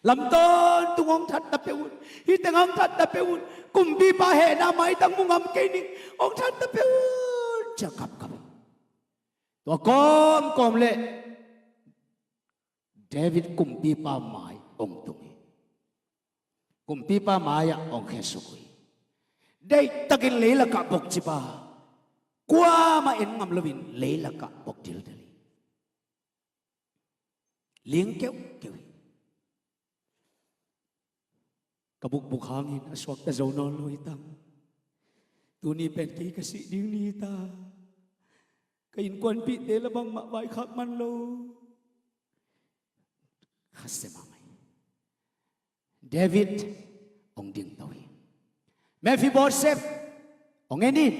Lam tawntung hong that ta peuh un, hih teng hong that ta peuh un, kumpipa hehna maitang mu ngam kei ning, hong that ta peuh un ci-a kapkap hi. Tua kawmkawm leh David kumpipa mai hong tung hi. Kumpipa mai-ah hong khesuk uh hi. Deihtakin leilakah bokcipa, kuamah en ngam loin leilakah bok dildel hi. Ling keuhkeuh hi. Ka bukbuk hangin a suakta zo nawn lo hi tang. Tuni pen kei ka sih ding ni hi ta. Ka innkuanpihte lah bangmah vaikhak man lo. Khasia mahmah hi. David hong dingto hi. Mephibosheth hong en in.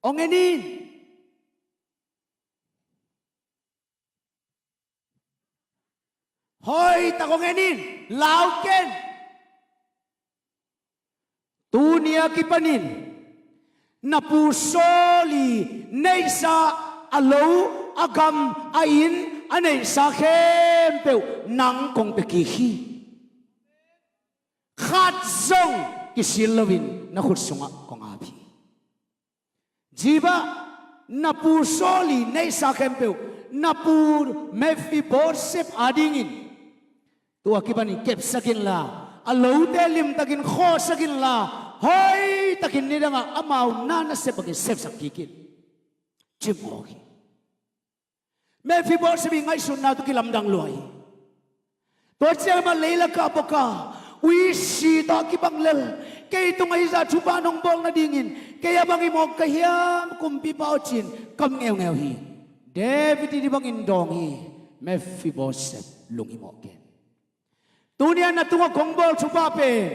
Hong en in. Hoihtak hong en in, lau ken. Tuni a kipanin na pu Saul i neihsa, a lo, a gam, a inn, a neihsa khempeuh nang kong pia kik hi. Khat zong kisil loin na khut sungah kong ap hi. Ziba, na pu Saul i neihsa khempeuh na pu Mephibosheth adingin tua kipanin kepsak inla, a lote limtakin khawhsak inla, hoihtakin nidangah amau na nasep bangin sepsak kik in, ci mawk hi. Mephibosheth i ngaihsutna tawh kilamdang lua hi. Tua ciang mah leilakah bok a, uisi tawh a kibang lel, kei tungah hih zah thupha nong bawl nadingin kei a bang hi mawk ka hiam kumpipa aw, ci-in kam ngeungeu hi. David in hih bangin dawng hi. Mephibosheth, lunghimawh ken. Tuni a na tungah kong bawl thupha pen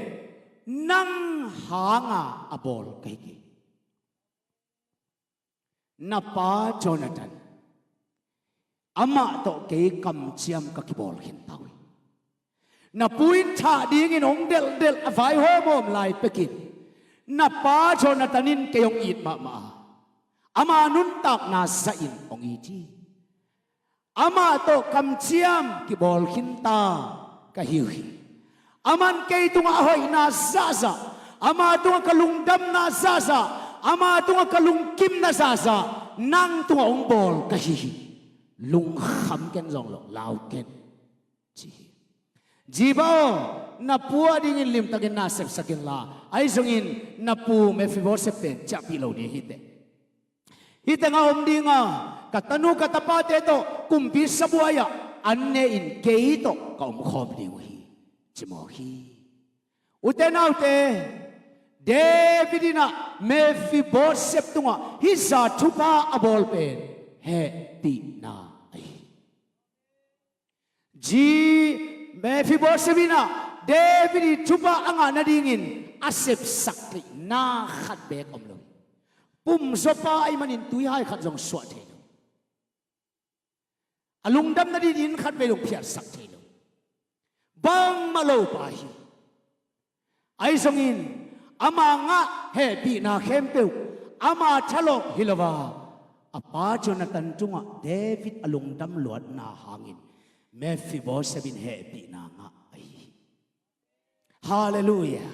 nang hanga a bawl ka hi kei. Na pa Jonathan, amah tawh kei kamciam ka kibawl khinta uh hi. Na pu in thah dingin hong delhdelh a vai hawmhawm lai pekin na pa Jonathan in kei hong it mahmah a, ama nuntakna zahin hong it hi. Amah tawh kamciam kibawl khinta ka hi uh hi. Aman kei tungah a hoihna zahzah, ama tungah ka lungdamna zahzah, ama tungah ka lungkimna zahzah nang tungah hong bawl ka hi hi. Lungkham ken zong lo, lau ken, ci hi. Ziba aw, na pu adingin limtakin na sepsak inla, ahi zongin na pu Mephibosheth pen ciahpih lo ding hi teh. Hih tengah om dinga ka tanu ka tapate tawh kumpi sabuai-ah an ne-in kei tawh ka omkhawm ding uh hi, ci mawk hi. Ute naute, David in ah Mephibosheth tungah hih zah thupha a bawl pen hehpihna ahi hi. Zi Mephibosheth in ah David i thupha a ngah nadingin a sepsak theihna khat beek om lo hi. Pumzawpa ahih manin tuihai khat zong suah thei lo. A lungdam nadingin inn khat vei zong phiatsak thei lo. Bangmah lo pa hi. Ahi zongin ama ngah hehpihna khempeuh ama thalawp hi lo a, a pa Jonathan tungah David a lungdam luatna hangin Mephibosheth in hehpihna ngah ahi hi. Halleluiah.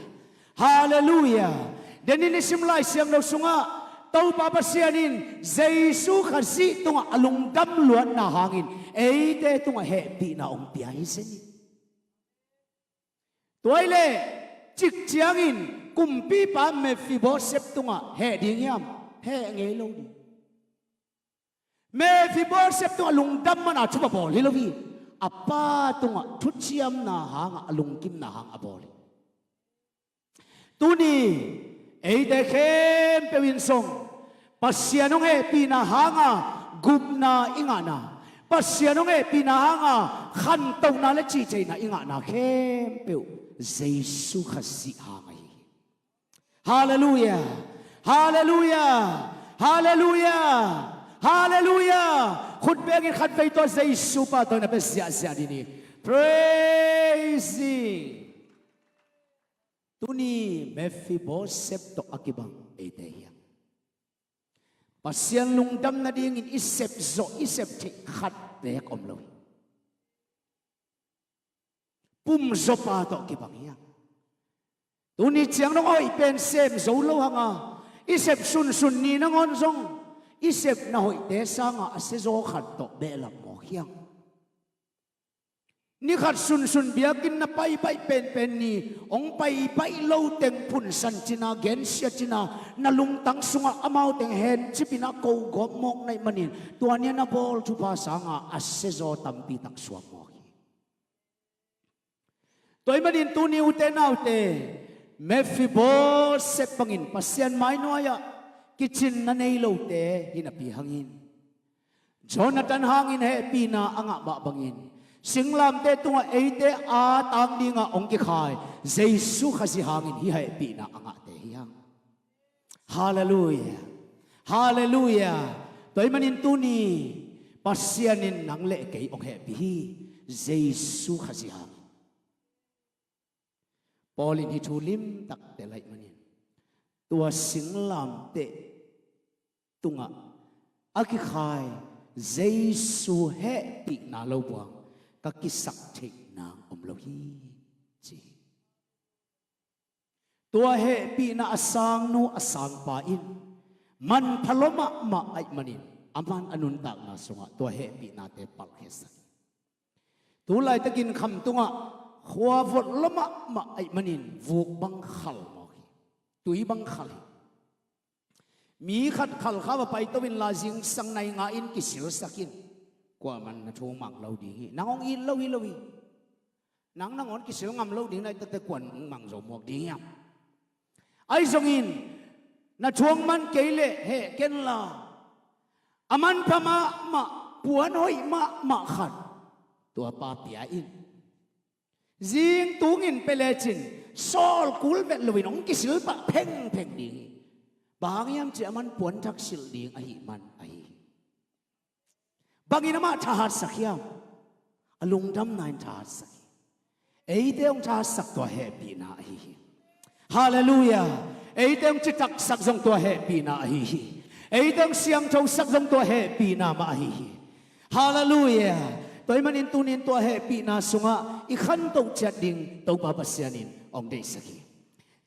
Halleluiah. Denin i sim Lai Siangtho sungah Topa Pasian in Jesu Khazih tungah a lungdam luatna hangin eite tungah hehpihna hong pia hi zen hi. Tua hi leh cik ciangin kumpipa Mephibosheth tungah heh ding hiam? Heh ngei lo ding. Mephibosheth tungah lungdam mana thu a bawl hi lo hi. A pa tungah thuciamna hangah a lungkimna hang a bawl hi. Tuni eite khempeuh in zong Pasian hong hehpihna hanga gupna i ngahna, Pasian hong hehpihna hanga khantohna le cihtheihna i ngahna khempeuh Jesu Khazih hang ahi hi. Halleluiah. Halleluiah. Halleluiah. Halleluiah. Khut bengin khatvei tawh Jesu pa tawh na pia ziahziah ding hi. Praise Him. Tuni Mephibosheth tawh a kibang eite hiam? Pasian lungdam nadingin i sep zawh i sep theih khat beek om lo hi. Pumzawpa tawh kibang hiam? Tuni ciang dong a hoih pen sem zo lo hanga i sep sunsun ni nangawn zong i sep na hoihte sanga a siazaw khat tawh behlap mawk hiam? Ni khat sunsun biakinn na paibaih penpen ni hong paibaih lo teng phunsan cina gensia cina na lungtang sungah amau teng hencipina ko gawp mawk na hih manin tua ni a na bawl thupha sanga a siazaw tampi tak suak mawk hi. Tua hih manin tuni ute naute, Mephibosheth bangin Pasian mai nuai-ah kicin na nei lote hi napi hangin, Jonathan hangin hehpihna a ngah mah bangin singlamteh tungah eite a tang dingah hong kikhai Jesu Khazih hangin hih hehpihna a ngahte hi hang. Halleluiah. Halleluiah. Tua hih manin tuni Pasian in nang le kei hong hehpih hi. Jesu Khazih hangin. Paul in hih thu limtakte laih manin tua singlamteh tungah a kikhai Jesu hehpihna lo buang ka kisak theih nang om lo hi, ci hi. Tua hehpihna a sangnu a sangpa in manpha lua mahmah ahih manin a man a nuntakna sungah tua hehpihnate palh khiasak hi. Tu laitakin khamtungah khua vot lua mahmah ahih manin vuk bang khal mawk hi. Tui bang khal hi. Mi khat khalkha va paito inla zingsang nai nga in kisilsak in. Kuaman na thu mang lo ding hi. Nang hong it lo hi lo hi. Nang nangawn kisil ngam lo ding na hih takte kuan hong mang zo mawk ding hiam? Ahi zongin na thu hong man kei leh heh kenla a manpha mahmah puan hoih mahmah khat tua pa pia in. Zing tungin pia lecin sawl kul vet loin hong kisil pah phengpheng ding hi. Bang hang hiam cih a man puanthak silh ding ahih man ahi hi. Bangin amah thahatsak hiam? A lungdamna in thahatsak hi. Eite hong thahatsak tua hehpihna ahi hi. Halleluiah. Eite hong citaksak zong tua hehpihna ahi hi. Eite hong siangthosak zong tua hehpihna mah ahi hi. Halleluiah. Tua hih manin tunin tua hehpihna sungah i khantoh ciat ding Topa Pasian in hong deihsak hi.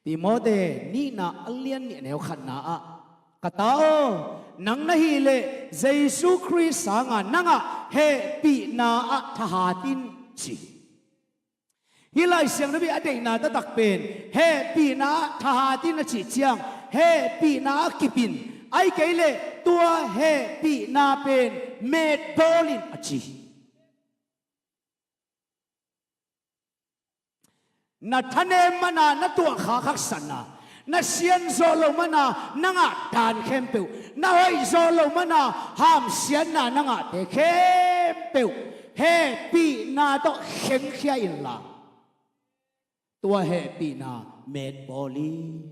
Timote nihna a lian nih a neu khatna ah, ka ta aw, nang na hih leh Jesu Khrist sanga nangah hehpihna ah thahat in, ci hi. Hih Lai Siangtho ii a deihna taktak pen hehpihna ah thahat in a cih ciang hehpihna ah kip in, ahih kei leh tua hehpihna pen metbawl in a ci hi. Na thanem mana na tuahkhak haksatna, na sianzawh loh mana na ngah dan khempeuh, na hoihzawh loh mana hamsiatna na ngahte khempeuh hehpihna tawh khengkhia inla, tua hehpihna metbawl in.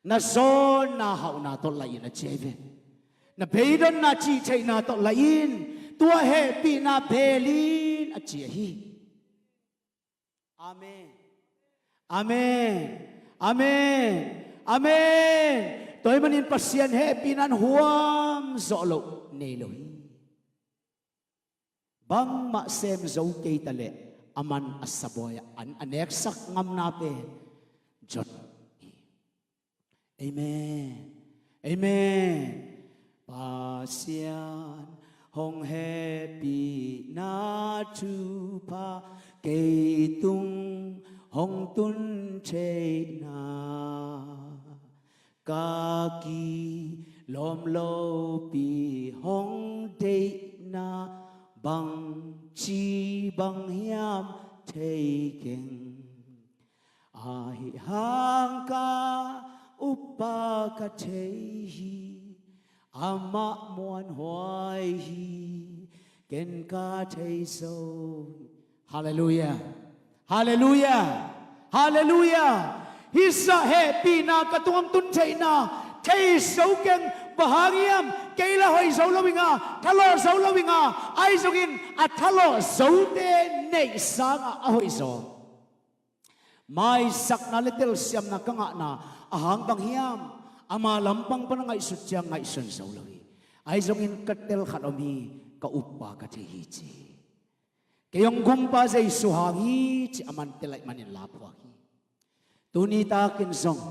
Na zawnna hauhna tawh laih in a ci hi ve. Na beidonna cihtheihna tawh laih in, tua hehpihna beel in a ci ahi hi. Amen. Amen. Amen. Amen. Tua hih manin Pasian hehpihna in huam zawh loh nei lo hi. Bangmah sem zo kei ta leh a man a sabuai-ah an a neksak ngamna pen zot Amen. Amen. Pasian hong hehpihna thupha kei tung hong tun theihna, ka kilawm lopi hong deihna, bangci bang hiam thei keng. Ahi hang ka uppa ka thei hi, amah muanhuai hi, ken ka thei zo. Halleluiah. Halleluiah. Halleluiah. Hih zah hehpihna ka tung hong tun theihna thei zo keng. Bang hang hiam? Kei la hoih zo lo ing a, thalawh zo lo ing a, ahi zongin a thalawh zote neih sangah a hoih zaw. Maisakna le telsiamna ka ngahna a hang bang hiam? Ama lampang pan a ngaihsut ciang ngaihsun zo lo hi. Ahi zongin ka tel khat om hi, ka uppa ka thei hi ci hi. Kei hong gumpa Jesu hang hi ci a man tel ahih manin la phuak hi. Tuni takin zong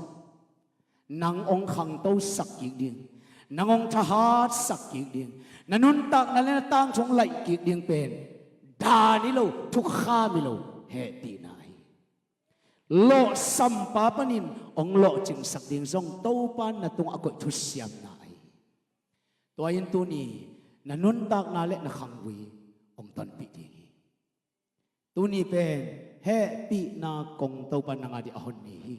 nang hong khangtosak kik ding, nang hong thahatsak kik ding, na nuntakna le na tangthu hong laih kik ding pen dan hi lo, thukham hi lo, hehpihna hi. Lawhsampa panin hong lawhcingsak ding zong Topa na tungah a koih thusiamna ahi. Tua in tuni na nuntakna le na khanggui hong tonpih ding hi. Tuni pen hehpihna kong Topa nang a ding a hon ni hi.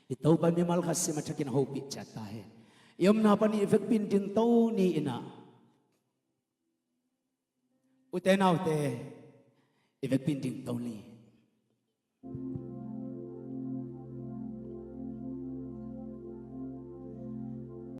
I Topa mimal khat sim a thakin a hopih ciat ta hen. I omna panin i vekpi in dingto ni in ah, ute naute, i vekpi in dingto ni.